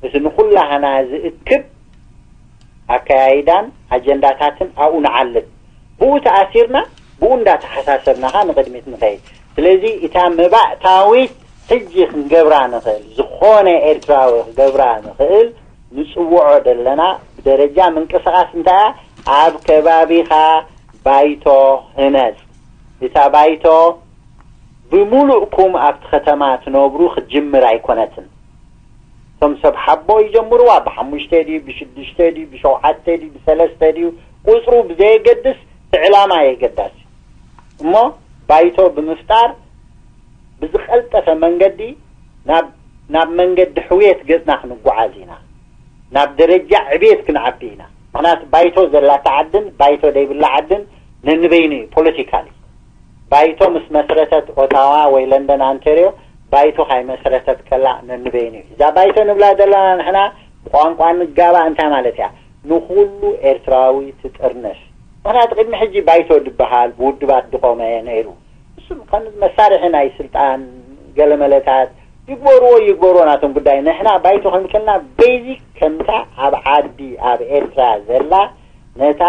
እቲ ንኹላህና ዝእክብ ኣከያይዳን ኣጀንዳታትን ኣብኡ ንዓልብ። ብኡ ተኣሲርና ብኡ እንዳተሓሳሰብና ኸዓ ንቕድሚት ንኸይድ። ስለዚ እታ መባእታዊት ሕጂ ክንገብራ ንኽእል ዝኾነ ኤርትራዊ ክገብራ ንኽእል ንፅውዖ ዘለና ብደረጃ ምንቅስቓስ እንታይ እያ? ኣብ ከባቢኻ ባይቶ ህነፅ። እታ ባይቶ ብምሉእኩም ኣብቲ ከተማ ትነብሩ ክትጅምር ኣይኮነትን። እቶም ሰብ ሓቦ ይጀምርዋ ብሓሙሽተ ድዩ ብሽዱሽተ ድዩ ብሸውዓተ ድዩ ብሰለስተ ድዩ ቁፅሩ ብዘየገድስ እቲ ዕላማ የገዳሲ እሞ ባይቶ ብምፍጣር ብዝቐልጠፈ መንገዲ ናብ ናብ መንገዲ ሕውየት ገፅና ክንጓዓዝ ኢና። ናብ ደረጃ ዕብየት ክንዓቢ ኢና። ምክንያቱ ባይቶ ዘላታ ዓድን ባይቶ ደይብላ ዓድን ነንበይኑ እዩ ፖለቲካሊ። ባይቶ ምስ መስረተት ኦታዋ ወይ ለንደን ኣንተርዮ ባይቶ ካይመስረተት ከላ ነንበይኑ እዩ። እዛ ባይቶ ንብላ ዘለና ንሕና ብቋንቋ ንጋባእ እንታይ ማለት እያ? ንኩሉ ኤርትራዊ ትጥርንፍ። ምክንያቱ ቅድሚ ሕጂ ባይቶ ዝበሃል ብውድባት ድቆመ ነይሩ። እሱም ከም መሳርሒ ናይ ስልጣን ገለመለታት ይግበርዎ ይግበርዎ ናቶም ጉዳይ። ንሕና ባይቶ ክንከልና ቤዚክ ከምታ ኣብ ዓዲ ኣብ ኤርትራ ዘላ ነታ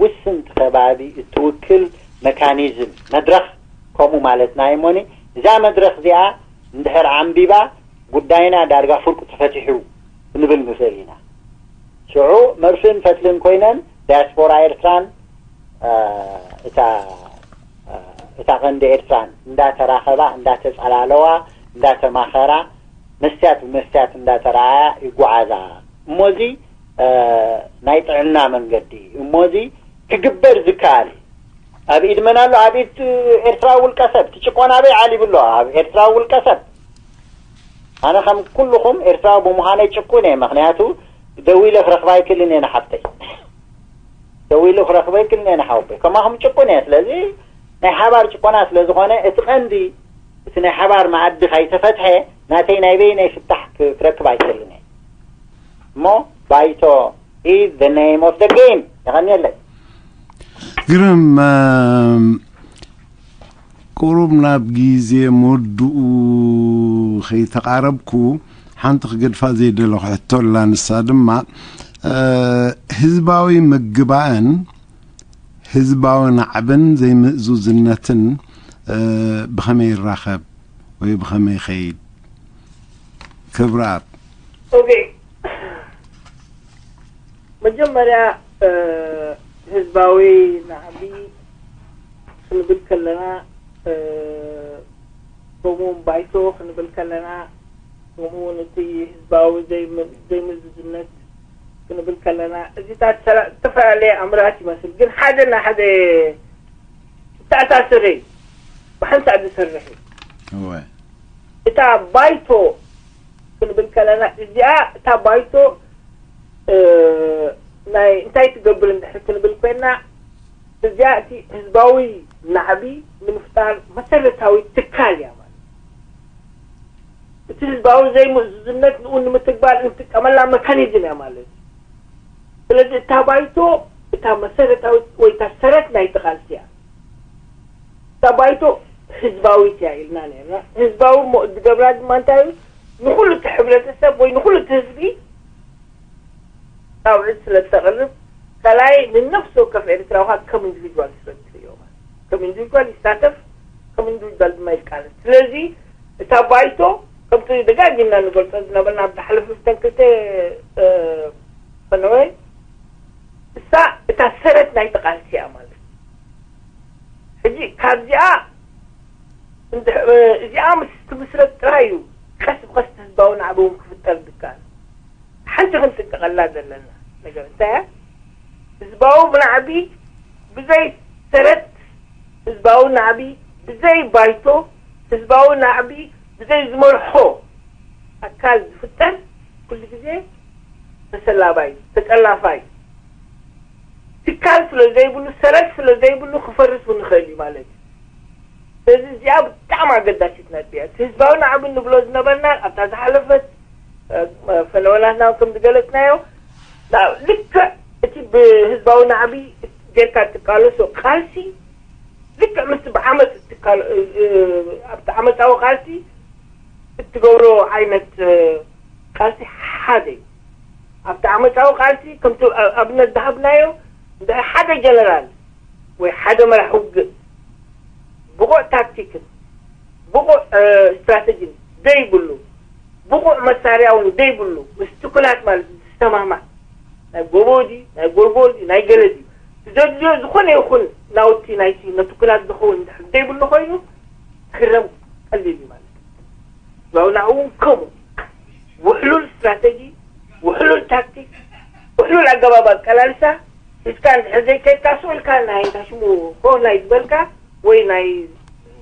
ውስንቲ ከባቢ እትውክል መካኒዝም መድረኽ ከምኡ ማለትና እዩ እሞኒ እዛ መድረኽ እዚኣ እንድሕር ዓንቢባ ጉዳይና ዳርጋ ፍርቁ ተፈቲሑ ክንብል ንኽእል ኢና። ሽዑ መርፍእን ፈትልን ኮይነን ዳያስፖራ ኤርትራን እታ እታ ቀንዲ ኤርትራን እንዳተራኸባ እንዳተጸላለዋ እንዳተማኸራ መስትያት ብመስትያት እንዳተረኣያ ይጓዓዛ። እሞዚ ናይ ጥዕና መንገዲ እሞዚ ክግበር ዝከኣል ኣብ ኢድ መን ኣሎ? ኣብ ኢድ ኤርትራዊ ውልቀ ሰብ። እቲ ጭቆና ኣበይ ዓሊቡ ኣሎ? ኣብ ኤርትራዊ ውልቀ ሰብ። ኣነ ከም ኩልኹም ኤርትራዊ ብምዃነይ ጭቁን እየ። ምኽንያቱ ደዊለ ክረኽባ ኣይክእልን እየ ንሓፍተይ። ደዊሉ ክረኽበ ኣይክእልን እየ ንሓወቦይ። ከማኹም ጭቁን እየ። ስለዚ ናይ ሓባር ጭቆና ስለ ዝኾነ እቲ ቀንዲ እቲ ናይ ሓባር መኣዲ ካይተፈትሐ ናተይ ናይ በይነይ ፍታሕ ክ- ክረክብ ኣይክእልን እየ። እሞ ባይቶ is the name of the game። የቐንየለይ። ግርም ቁሩብ ናብ ግዜ ምውድኡ ከይተቓረብኩ ሓንቲ ክገድፋ ዘይደለኹ ሕቶ ኣላ። ንሳ ድማ ህዝባዊ ምግባእን ህዝባዊ ናዕብን ዘይምእዙዝነትን ብኸመይ ይራኸብ ወይ ብኸመይ ይኸይድ? ክብራት ኦኬ፣ መጀመርያ ህዝባዊ ናዕቢ ክንብል ከለና ከምኡውን ባይቶ ክንብል ከለና ከምኡውን እቲ ህዝባዊ ዘይምዝዝነት ክንብል ከለና እዚታት ዝተፈላለየ ኣምራት ይመስል፣ ግን ሓደ ና ሓደ ዝተኣሳሰረ እዩ፣ ብሓንሳእ ዝሰርሕ እዩ። እታ ባይቶ ክንብል ከለና እዚኣ እታ ባይቶ ናይ እንታይ ትገብር እንድሕር ክንብል ኮይና እዚኣ እቲ ህዝባዊ ናዕቢ ንምፍጣር መሰረታዊ ትካል እያ ማለት። እቲ ህዝባዊ ዘይምእዙዝነት ንኡ ንምትግባር እንጥቀመላ መካኒዝም እያ ማለት። ስለዚ እታ ባይቶ እታ መሰረታዊ ወይ እታ ሰረት ናይቲ ቃልሲ እያ። እታ ባይቶ ህዝባዊት እያ ኢልና ነርና። ህዝባዊ እሞ ዝገብራ ድማ እንታይ እዩ? ንኹሉ እቲ ሕብረተሰብ ወይ ንኹሉ እቲ ህዝቢ ጻውዒት ስለ እተቕርብ ካልኣይ ንነፍሲ ወከፍ ኤርትራዊ ከም ኢንዲቪድዋል ስለ እትርእዮ ማለት ከም ኢንዲቪድዋል ይሳተፍ፣ ከም ኢንዲቪድዋል ድማ ይቃለስ። ስለዚ እታ ባይቶ ከምቲ ደጋጊምና ንገልጾ ዝነበርና ኣብ ዝሓለፉ ዝተን ክልተ ፈነወ እሳ እታ ሰረት ናይ ተቃልሲ እያ ማለት ሕጂ ካብዚኣ እዚኣ ምስ ትምስረት ጥራይ እዩ ቀስ ብቀስ ህዝባዊ ናዕቢ እውን ክፍጠር ዝከኣል። ሓንቲ ክንጥንቀቐላ ዘለና ነገር እንታይ እያ? ህዝባዊ ናዕቢ ብዘይ ሰረት፣ ህዝባዊ ናዕቢ ብዘይ ባይቶ፣ ህዝባዊ ናዕቢ ብዘይ ዝመርሖ ኣካል ዝፍጠር ኩሉ ግዜ ተሰላባይ፣ ተጠላፋይ ትካል ስለ ዘይብሉ፣ ሰረት ስለ ዘይብሉ ክፈርስ እውን ይኽእል እዩ ማለት እዩ። ስለዚ እዚኣ ብጣዕሚ ኣገዳሲት ነጥቢ እያ። እቲ ህዝባዊ ናዕቢ ንብሎ ዝነበርና ኣብታ ዝሓለፈት ፈነወላትና ከም ዝገለጽናዮ ልክዕ እቲ ብህዝባዊ ናዕቢ ጌርካ እትቃለሶ ቃልሲ ልክዕ ምስቲ ብዓመፅ ኣብቲ ዓመፃዊ ቃልሲ እትገብሮ ዓይነት ቃልሲ ሓደ እዩ። ኣብቲ ዓመፃዊ ቃልሲ ከምቲ ኣብነት ዝሃብናዮ እንድሕር ሓደ ጀነራል ወይ ሓደ መራሕ ውግእ ብቑዕ ታክቲክን ብቑዕ ስትራተጂን ዘይብሉ ብቑዕ መሳርያ እውን ዘይብሉ ምስ ትኩላት ማለት ዝሰማማዕ ናይ ጎቦ ድዩ ናይ ጎልጎል ድዩ ናይ ገለ ድዩ ዘድልዮ ዝኾነ ይኹን ናውቲ ናይቲ ነትኩላት ዝኸውን እንድሕር ዘይብሉ ኮይኑ ክረም ቀሊል እዩ ማለት እዩ። ናብኡ እውን ከምኡ ውሕሉል ስትራተጂ፣ ውሕሉል ታክቲክ፣ ውሕሉል ኣገባብ ኣቀላልሳ ሒዝካ እንድሕር ዘይከድካ ስቕ ኢልካ ናይ እንታይ ሽሙ ኮን ናይ ዝበልካ ወይ ናይ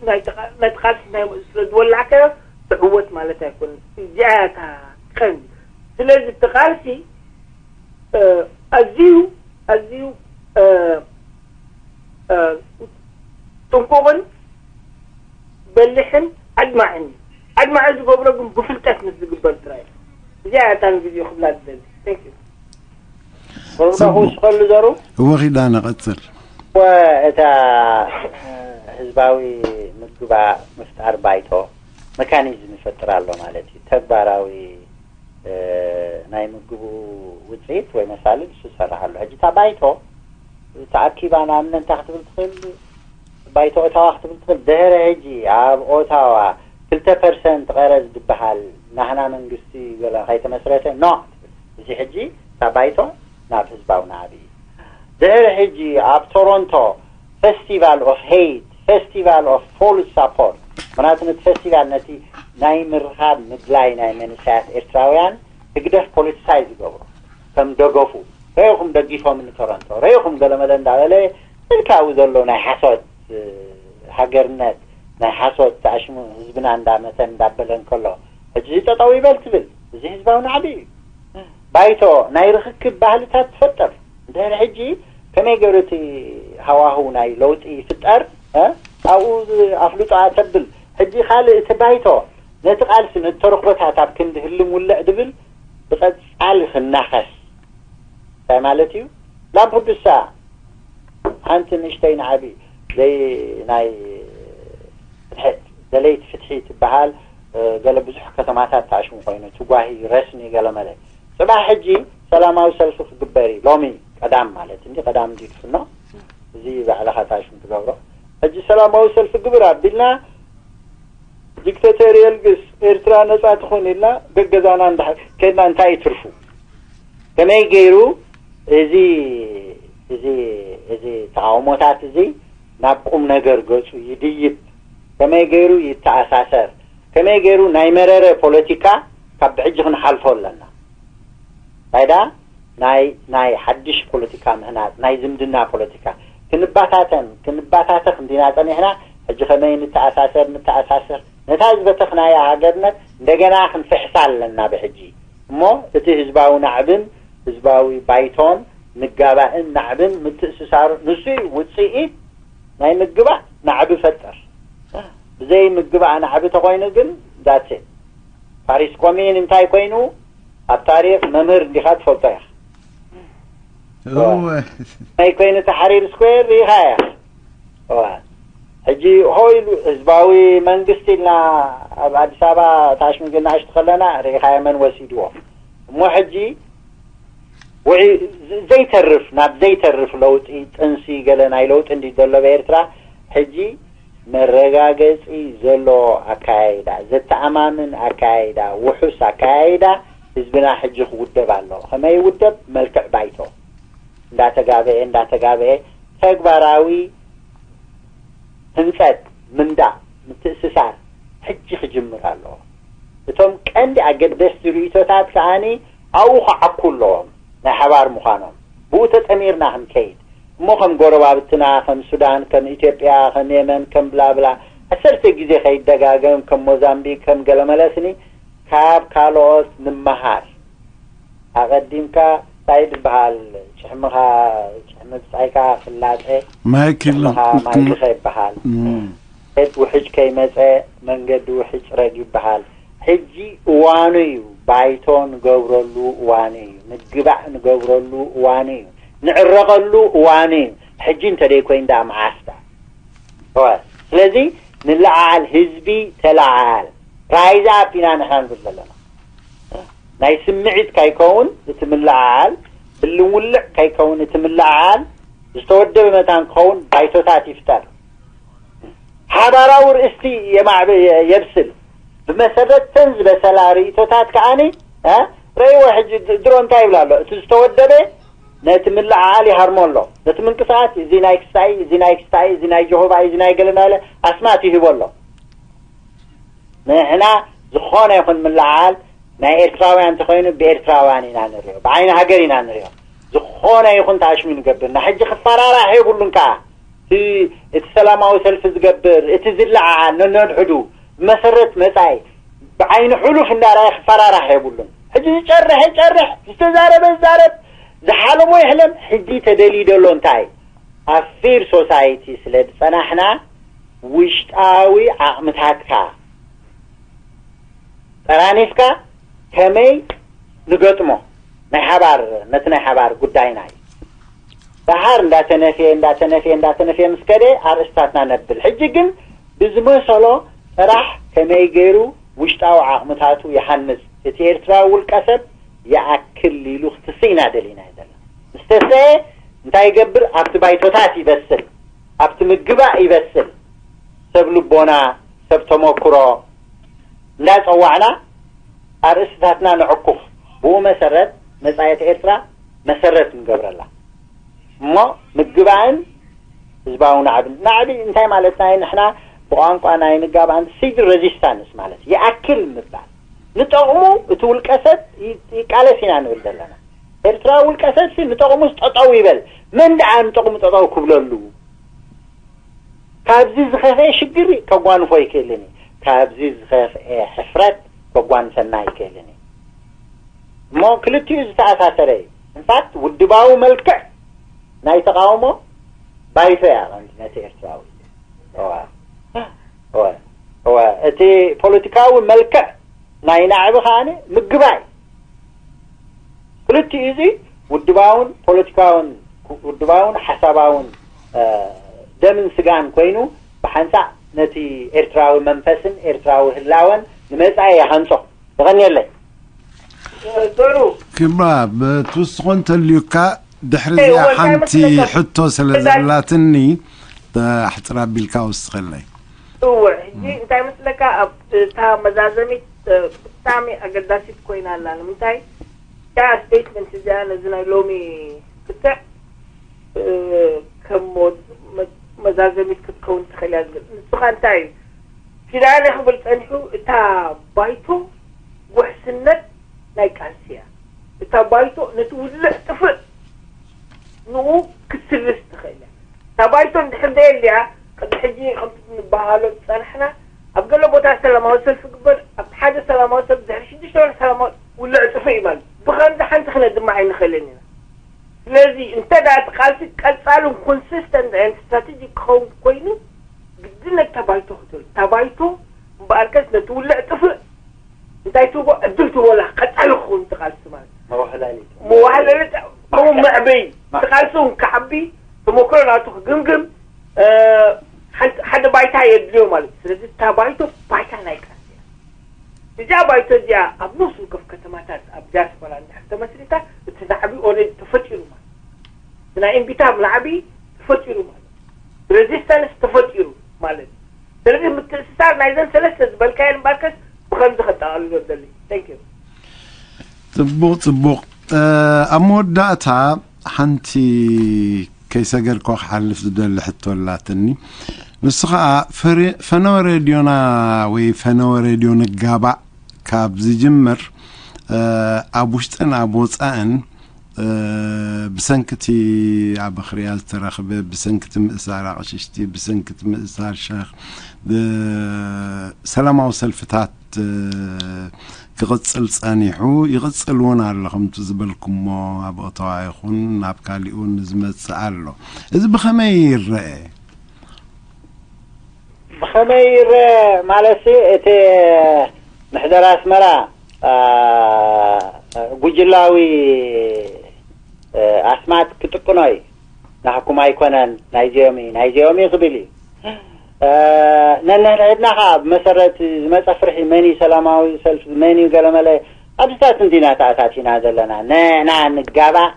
ናይ ተቓ- ናይ ተቓልሲ ናይ ስለ ዝወላዕካዮ ትዕወት ማለት ኣይኮነን። እዚኣ እያ እታ ቀንዲ። ስለዚ እቲ ቃልሲ ኣዝዩ ኣዝዩ ጥንቁቕን በሊሕን ኣድማዕን እዩ። ኣድማዒ ዝገብሮ ግን ብፍልጠት ምስ ዝግበር ጥራይ እዩ። እዚኣ እያ እታ ንግዜኡ ክብላ ዝደሊ። Thank you። ወብዳ ክውስኸሉ ዘሩ እወ ኺዳነ ቀጽል። እታ ህዝባዊ ምግባ ምፍጣር ባይቶ መካኒዝም ይፈጥር ኣሎ ማለት እዩ። ተግባራዊ ናይ ምግቡ ውፅኢት ወይ መሳልል እሱ ዝሰርሕ ኣሎ። ሕጂ እታ ባይቶ ተኣኪባ ንኣብነት እንታይ ክትብል ትኽእል? ባይቶ ኦታዋ ክትብል ትኽእል። ድሕሪ ሕጂ ኣብ ኦታዋ ክልተ ፐርሰንት ቀረጽ ዝበሃል ናህና መንግስቲ ገለ ከይተመስረተ ኖ ትብል። እዚ ሕጂ ካብ ባይቶ ናብ ህዝባዊ ናዕቢ እዩ። ድሕሪ ሕጂ ኣብ ቶሮንቶ ፌስቲቫል ኦፍ ሄይት፣ ፌስቲቫል ኦፍ ፎልስ ሳፖርት፣ ምክንያቱ ነቲ ፌስቲቫል ነቲ ናይ ምርኻብ ምድላይ ናይ መንእሰያት ኤርትራውያን ህግደፍ ፖለቲሳይዝ ይገብሮ ከም ደገፉ ረኢኹም፣ ደጊፎም ንቶሮንቶ ረኢኹም ገለመለ እንዳበለ ምልካዊ ዘሎ ናይ ሓሶት ሃገርነት ናይ ሓሶት ተኣሽሙ ህዝብና እንዳመተ እንዳበለ እንከሎ ሕጂ እዚ ጠጠው ይበል ትብል። እዚ ህዝባዊ ናዕቢ እዩ። ባይቶ ናይ ርክክብ ባህልታት ትፈጥር። እንድሕር ሕጂ ከመይ ገይሩ እቲ ሃዋህው ናይ ለውጢ ይፍጠር ኣብኡ ኣፍልጦ ኣተብል። ሕጂ ካልእ እቲ ባይቶ ነቲ ቃልሲ ነተረክቦታት ኣብ ክንዲ ህልም ውልዕ ድብል ብቐጻሊ ክናኸስ እንታይ ማለት እዩ? ላምፕዱሳ ሓንቲ ንእሽተይ ንዓቢ ዘይ ናይ ፍትሒ ደለይቲ ፍትሒ ትበሃል። ገለ ብዙሕ ከተማታት ተኣሽሙ ኮይኑ ትጓሂ ረስኒ ገለመለ። ጽባሕ ሕጂ ሰላማዊ ሰልፊ ክግበር እዩ። ሎሚ ቀዳም ማለት እንዲ ቀዳም እንዲ ትፍኖ እዚ ባዕልኻ ተኣሽሙ ትገብሮ። ሕጂ ሰላማዊ ሰልፊ ግብር ኣቢልና ዲክተተር የልግስ ኤርትራ ነጻ ትኾን ኢልና ገገዛና እንዳ ከድና እንታይ ትርፉ? ከመይ ገይሩ እዚ እዚ እዚ ተቃውሞታት እዚ ናብ ቁም ነገር ገጹ ይድይብ? ከመይ ገይሩ ይተኣሳሰር? ከመይ ገይሩ ናይ መረረ ፖለቲካ ካብ ብሕጂ ክንሓልፎ ኣለና? እንታይ ደኣ ናይ ናይ ሓድሽ ፖለቲካ ምህናጽ ናይ ዝምድና ፖለቲካ ክንባታተን ክንባታተኽ እንዲና ጸኒሕና። ሕጂ ከመይ ንተኣሳሰር ንተኣሳሰር ነታ ዝበተኽናያ ሃገርነት እንደገና ክንፍሕሳ ኣለና ብሕጂ። እሞ እቲ ህዝባዊ ናዕብን ህዝባዊ ባይቶን ምጋባእን ናዕብን ምትእስሳሩ ንሱ እዩ ውፅኢት ናይ ምግባእ ናዕቢ ፈጠር። ብዘይ ምግባእ ናዕቢ ተኮይኑ ግን ዳት ፋሪስ ኮሚን እንታይ ኮይኑ ኣብ ታሪክ መምህር እንዲኻ ትፈልጦ ኢኻ። ናይ ኮይኑ ተሓሪር ስኩዌር ሪኢኻ ኢኻ። ሕጂ ሆይሉ ህዝባዊ መንግስቲ ኢልና ኣብ ኣዲስ ኣበባ ታሽሚግና ኣሽቲ ከለና ርኢኻዮ መን ወሲድዎ። እሞ ሕጂ ውዒ ዘይተርፍ ናብ ዘይተርፍ ለውጢ ጥንሲ ገለ ናይ ለውጢ እንዲ ዘሎ ኤርትራ ሕጂ መረጋገጺ ዘሎ ኣካያይዳ ዘተኣማምን ኣካያይዳ ውሑስ ኣካያይዳ ህዝብና ሕጂ ክውደብ ኣሎ። ከመይ ይውደብ? መልክዕ ባይቶ እንዳተጋበኤ እንዳተጋበኤ ተግባራዊ ህንጸት ምንዳእ ምትእስሳር ሕጂ ክጅምር ኣለዎ። እቶም ቀንዲ ኣገደስቲ ርእይቶታት ከኣኒ ኣብኡ ክዓኩ ኣለዎም ናይ ሓባር ምዃኖም። ብኡ ተጠሚርና ክንከይድ እሞ ከም ጎረባብትና ከም ሱዳን ከም ኢትዮጵያ ከም የመን ከም ብላብላ ዓሰርተ ግዜ ከይደጋገም ከም ሞዛምቢክ ከም ገለመለስኒ ካብ ካልኦት ንመሃር። ኣቐዲምካ እንታይ ዝበሃል ጭሕምኻ ጭሕሚ ብጻይካ ክላጸ ማይክ ጭሕምኻ ማይክ ከይበሃል ሴት ውሕጅ ከይመጸ መንገዲ ውሕጅ ጽረግ ይበሃል። ሕጂ እዋኑ እዩ። ባይቶ ንገብረሉ እዋኑ እዩ። ምግባእ ንገብረሉ እዋኑ እዩ። ንዕረቐሉ እዋኑ እዩ። ሕጂ እንተደይ ኮይኑ ደኣ መዓስ ደኣ? ስለዚ ንለዓል ህዝቢ ተለዓል ራይዝ ኣፕ ኢና ንሕና ንብል ዘለና። ናይ ስምዒት ካይከውን እቲ ምለዓል ብልውልዕ ካይከውን እቲ ምለዓል ዝተወደበ መታን ክኸውን ባይቶታት ይፍጠር። ሓባራዊ ርእስቲ የማዕብ የብስል። ብመሰረት ተን ዝበሰላ ርእቶታት ከዓኒ ረይዎ ሕጂ ድሮ እንታይ ይብል ኣሎ? እቲ ዝተወደበ ነቲ ምልዓዓል ይሃርሞ ኣሎ። ነቲ ምንቅስቃስ እዚ ናይ ክስታይ፣ እዚ ናይ ክስታይ፣ እዚ ናይ ጀሆባ፣ እዚ ናይ ገለ ናለ ኣስማት ይህቦ ኣሎ። ንሕና ዝኾነ ይኹን ምልዓዓል ናይ ኤርትራውያን እንተኾይኑ ብኤርትራውያን ኢና ንሪኦ፣ ብዓይኒ ሃገር ኢና ንሪኦ። ዝኾነ ይኹን ተኣሽሙ ንገብርና ሕጂ ክፈራራሕ የብሉን ከኣ እቲ ሰላማዊ ሰልፊ ዝገብር እቲ ዝለዓዓል ነነድሕዱ ብመሰረት መጻኢ ብዓይኒ ሕሉፍ እንዳረኣየ ክፈራራሕ የብሉን። ሕጂ ዝጨርሕ ይጨርሕ፣ ዝተዛረበ ይዛረብ፣ ዝሓለሞ ይሕለም። ሕጂ ተደልዩ ዘሎ እንታይ ኣብ ፌር ሶሳይቲ ስለ ዝጸናሕና ውሽጣዊ ዓቕምታትካ ጠራኒፍካ ከመይ ንገጥሞ ናይ ሓባር ነቲ ናይ ሓባር ጉዳይና እዩ። ደሓር እንዳተነፍየ እንዳተነፍየ እንዳተነፍየ ምስ ከደ ኣርእስታትና ነብል። ሕጂ ግን ብዝመሰሎ ጥራሕ ከመይ ገይሩ ውሽጣዊ ዓቕምታቱ ይሃንጽ እቲ ኤርትራዊ ውልቀ ሰብ ይኣክል ኢሉ ክትስኢና ደሊና እዩ ዘለና። ምስ ተሰኤ እንታይ ይገብር? ኣብቲ ባይቶታት ይበስል፣ ኣብቲ ምግባእ ይበስል። ሰብ ልቦና፣ ሰብ ተመክሮ፣ እንዳጸዋዕና ኣርእስትታትና ንዕኩፍ። ብኡ መሰረት መጻኢት ኤርትራ መሰረት ንገብረላ። እሞ ምግባእን ህዝባዊ ናዕብን። ናዕቢ እንታይ ማለትና እዩ? ንሕና ብቋንቋ ናይ ንጋባን ሲቪል ሬዚስታንስ ማለት ይኣክል ምባል። ንጠቕሙ እቲ ውልቀ ሰብ ይ-፣ ይቃለስ ኢና ንብል ዘለና። ኤርትራዊ ውልቀ ሰብሲ ንጠቕሙስ ጠጠው ይበል። መን ደኣ ንጠቕሙ ጠጠው ክብለሉ? ካብዚ ዝኸፍኤ ሽግር ከጓንፎ ኣይክእልን እዩ። ካብዚ ዝኸፍኤ ሕፍረት ከጓንፈና ኣይክእልን እዩ። እሞ ክልቲኡ ዝተኣሳሰረ እዩ። እንፋት ውድባዊ መልክዕ ናይ ተቃውሞ ባይቶ እያ ቀንዲ ነቲ ኤርትራዊ። እዋ፣ እዋ፣ እዋ። እቲ ፖለቲካዊ መልክዕ ናይ ናዕቢ ከኣ ምግባይ። ክልቲኡ እዚ ውድባውን ፖለቲካውን፣ ውድባውን ሓሳባውን፣ እ፣ ደምን ስጋን ኮይኑ ብሓንሳእ ነቲ ኤርትራዊ መንፈስን ኤርትራዊ ህላወን ንመጻኢ ይሃንጾ። የቐንየለይ። ጥሩ። ክብራ፣ ብትውስኾ እንተልዩካ ድሕሪ እዚኣ እወ፣ እንታይ ሓንቲ መስለካ? ሕቶ ስለ እዛ ዘላትኒ፣ እ፣ ኣሕጽር ኣቢልካ ወስኸለይ። እወ፣ ሕጂ እንታይ መስለካ? ኣብ እታ መዛዘሚት፣ እ፣ ብጣዕሚ ኣገዳሲት ኮይና ኣላ። ንምንታይ? እታ ስቴትመንት እዚኣ ነዚ ናይ ሎሚ ክትዕ፣ እ፣ ከም መ-፣ መ-፣ መዛዘሚት ክትከውን ትኽእል እያ ዝብል። ንሱ ኸኣ እንታይ እዩ? ኪዳነ ክብል ጸኒሑ፣ እታ ባይቶ ውሕስነት ናይ ቃልሲ እያ። እታ ባይቶ ነቲ ውልዕ ጥፍእ ንኡ ክትስልስ ትኽእል እያ። እታ ባይቶ እንድሕር ደየልያ፣ ቅድሚ ሕጂ ከምቲ ንበሃሎ ዝጸናሕና፣ ኣብ ገለ ቦታ ሰላማዊ ሰልፊ ግበር፣ ኣብ ሓደ ሰላማዊ ሰልፊ ድሕሪ ሽዱሽተ ወርሒ ሰላማዊ ውልዕ ጥፍእ እዩ ማለት። ብኸምዚ ሓንቲ ክነድማ ኣይንኽእልን ኢና። ስለዚ እንተ ደኣ እቲ ቃልሲ ቀጻልን ኮንሲስተንት ኤንድ ስትራቴጂክ ክኸውን ኮይኑ፣ ግድን ነታ ባይቶ ክትብል፣ እታ ባይቶ እምበኣርከስ ነቲ ውልዕ ጥፍእ እንታይ ትቦ ዕድል ትቦላ ቀጻሊ ክኸውን ትቃልሲ ማለት እዩ። መዋህላሊ። መዋህለሊ ጥ-፣ ብኡ መዕበይ ማዕ-፣ ትቃልሲ እውን ክዓቢ፣ ተመክሮ ናቱ ክግምግም፣ እ፣ ሓንቲ፣ ሓደ ባይታ የድልዮ ማለት እዩ። ስለዚ እታ ባይቶ ባይታ ናይ ቃልሲ እያ። እዚኣ ባይቶ እዚኣ ኣብ ነፍሲ ወከፍ ከተማታት ኣብ ዲያስፖራ እንድሕር ተመስሪታ እቲ ናዕቢ ኦልሬዲ ተፈጢሩ ማለት እዩ። እቲ ናይ እምቢታ ናዕቢ ተፈጢሩ ማለት እዩ። ሬዚስታንስ ተፈጢሩ ማለት እዩ። ስለዚ ምትእስሳር ናይዘን ሰለስተ ዝበልካየን እምበኣርከስ ብኸምዚ ከጠቓልሎ ደሊ። Thank you። ጽቡቕ፣ ጽቡቕ። እ፣ ኣብ መወዳእታ ሓንቲ ከይሰገርኮ ክሓልፍ ዝደሊ ሕቶ ኣላትኒ። ንሱ ኸኣ ፈረ-፣ ፈነወ ሬድዮና ወይ ፈነወ ሬድዮ ንጋባእ ካብ ዝጅምር፣ እ፣ ኣብ ውሽጥን ኣብ ወጻእን፣ እ፣ ብሰንኪ እቲ ኣብ ኣኽርያ ዝተረኽበ፣ ብሰንኪ እቲ ምእሳር ኣቕሽሽቲ፣ ብሰንኪ እቲ ምእሳር ሸኽ፣ ብ-፣ ሰላማዊ ሰልፍታት፣ እ፣ ክቕጽል ጸኒሑ፣ ይቕጽል እውን ኣሎ። ከምቲ ዝበልኩሞ ኣብ ኦቶዋ ይኹን ኣብ ካሊእ እውን ዝመጽእ ኣሎ። እዚ ብኸመይ ይረአ? ብኸመይ ይረአ ማለትሲ፣ እቲ ምሕደራ ኣስመራ፣ ኣ፣ ጉጅላዊ፣ እ፣ ኣስማት ክጥቅኖ እዩ። ናህኩም ኣይኮነን፣ ናይዚኦም እዩ፣ ናይዚኦም እዩ ክብል እዩ። እ፣ ነንሕድሕድና ኸዓ ብመሰረት ዝመጸ ፍርሒ መን እዩ ሰላማዊ ሰልፊ፣ መን እዩ ገለመለ፣ ኣብዚታት እንዲና ተኣታቲና ዘለና። ንሕና ንጋባእ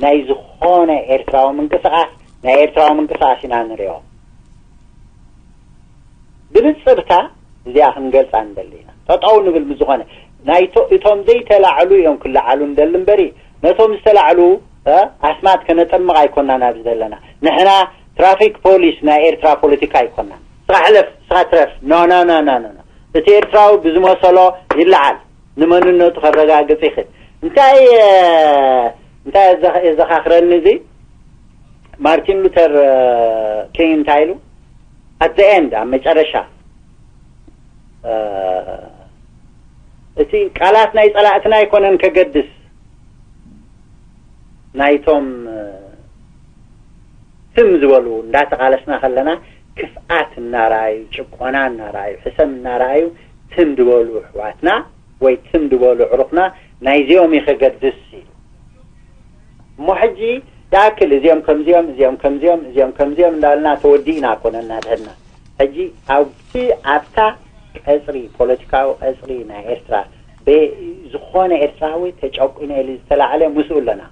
ናይ ዝኾነ ኤርትራዊ ምንቅስቓስ፣ ናይ ኤርትራዊ ምንቅስቓስ ኢና ንሪኦ። ብንጽርታ እዚኣ ክንገልጻ ንደሊ ኢና። ጠጠው ንብል ምስ ዝኾነ፣ ናይቶ-፣ እቶም ዘይተላዕሉ እዮም ክለዓሉ ንደሊ እምበሪ፣ ነቶም ዝተላዕሉ፣ እ፣ ኣስማት ከነጠምቕ ኣይኮናን ኣብዚ ዘለና። ንሕና ትራፊክ ፖሊስ ናይ ኤርትራ ፖለቲካ ኣይኮናን። ስኻ ሕለፍ፣ ስኻ ትረፍ። ኖ፣ ኖ፣ ኖ። እቲ ኤርትራዊ ብዝመሰሎ ይለዓል፣ ንመንነቱ ከረጋግጽ ይኽእል። እንታይ፣ እ፣ እንታይ የዘኻ-፣ የዘኻኽረኒ እዚ? ማርቲን ሉተር፣ እ፣ ኪንግ እንታይ ኢሉ? At the end፣ ኣብ መጨረሻ፣ እ፣ እቲ ቃላት ናይ ጸላእትና ኣይኮነን ከገድስ፣ ናይቶም፣ እ፣ ትም ዝበሉ እንዳተቓለስና ከለና ክፍኣት እናረኣዩ፣ ጭቆና እናረኣዩ፣ ሕሰም እናረኣዩ ትም ዝበሉ ኣሕዋትና ወይ ትም ዝበሉ ኣዕሩኽና ናይዚኦም እዩ ከገድስ ኢሉ። እሞ ሕጂ ይኣክል፣ እዚኦም ከምዚኦም፣ እዚኦም ከምዚኦም፣ እዚኦም ከምዚኦም እንዳበልና ተወዲእና እኮ ነናድሕድና። ሕጂ ኣብቲ፣ ኣብታ ቀጽሪ፣ ፖለቲካዊ ቀጽሪ ናይ ኤርትራ፣ በ-፣ ዝኾነ ኤርትራዊ ተጨቁነ ኢሉ ዝተላዕለ ምስኡ ኣለና።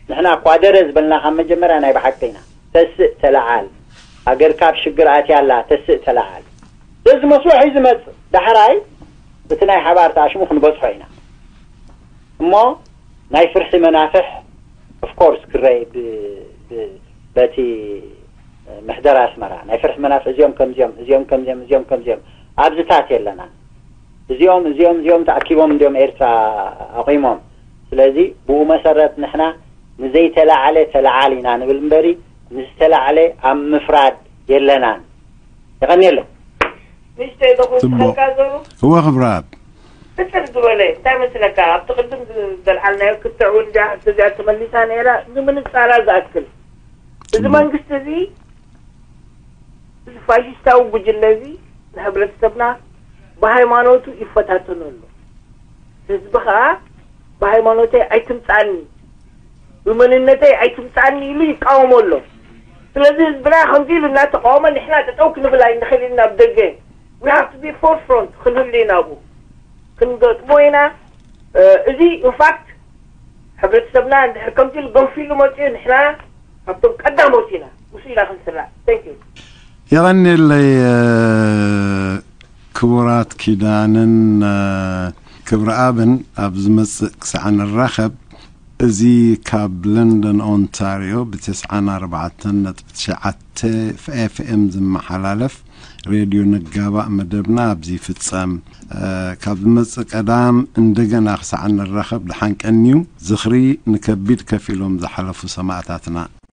ንሕና እኳ ደረ ዝበልና ካብ መጀመርያ ናይ ብሓቂ ኢና። ተስእ ተለዓል። ሃገርካ ኣብ ሽግር ኣትያ ኣላ፣ ተስእ ተለዓል። በዚ መስርሕ እዩ ዝመጽእ። ዳሕራይ እቲ ናይ ሓባር ተኣሽሙ ክንበጽሖ ኢና። እሞ ናይ ፍርሒ መናፍሕ ኦፍኮርስ ክረይ በቲ ምሕደር ኣስመራ ናይ ፍርሒ መናፍሕ እዚኦም ከምዚኦም እዚኦም ከምዚኦም እዚኦም ከምዚኦም ኣብዚታት የለና። እዚኦም እዚኦም እዚኦም ተኣኪቦም እንዲኦም ኤርትራ ኣቑሞም። ስለዚ ብኡ መሰረት ንሕና ንዘይተላዕለ ተላዓል ኢና ንብል እምበሪ ንዝተላዕለ ኣብ ምፍራድ የለናን። የቐንየለይ። ንእሽተይ ዶ ጽቡቕ። ክውስኸልካ ዘሩ? እወ ክብረኣብ። ሕጽር ዝበለ እንታይ መስለካ ኣብቲ ቅድም ዘልዓልናዮ ክትዕ እውን እዚኣ ሕቶ እዚኣ ተመሊሳ ነይራ ንምንጻራ ዝኣክል እዚ መንግስቲ እዚ እዚ ፋሽስታዊ ጉጅለ እዚ ንሕብረተሰብና ብሃይማኖቱ ይፈታተኖ ኣሎ። ህዝቢ ከዓ ብሃይማኖተይ ኣይትምፃኒ ብመንነተይ ኣይትምፃኒ ኢሉ ይቃወሞ ኣሎ። ስለዚ ህዝብና ከምዚ ኢሉ እናተቃወመ ንሕና ጠጠው ክንብል ኣይንኽእል ኢና። ኣብ ደገ we have to be forefront ክንህሉ ኢና ኣብኡ ክንገጥሞ ኢና። እዚ ኢንፋክት ሕብረተሰብና እንድሕር ከምዚ ኢሉ ገንፊሉ መፅኡ ንሕና ካብቶም ቀዳሞት ኢና ምስ ኢና ክንስራዕ። Thank you። የቐንየለይ ክቡራት ኪዳንን ክብረኣብን ኣብ ዝመፅእ ክሳዕ ንራኸብ። እዚ ካብ ለንደን ኦንታርዮ ብ94.9 ኤፍኤም ዝመሓላለፍ ሬድዮ ንጋባእ መደብና ኣብዚ ይፍፀም። ካብ ዝመፅእ ቀዳም እንደገና ክሳዕ ንራኸብ ደሓን ቀንዩ። ዝኽሪ ንከቢድ ከፊሎም ዝሓለፉ ሰማእታትና።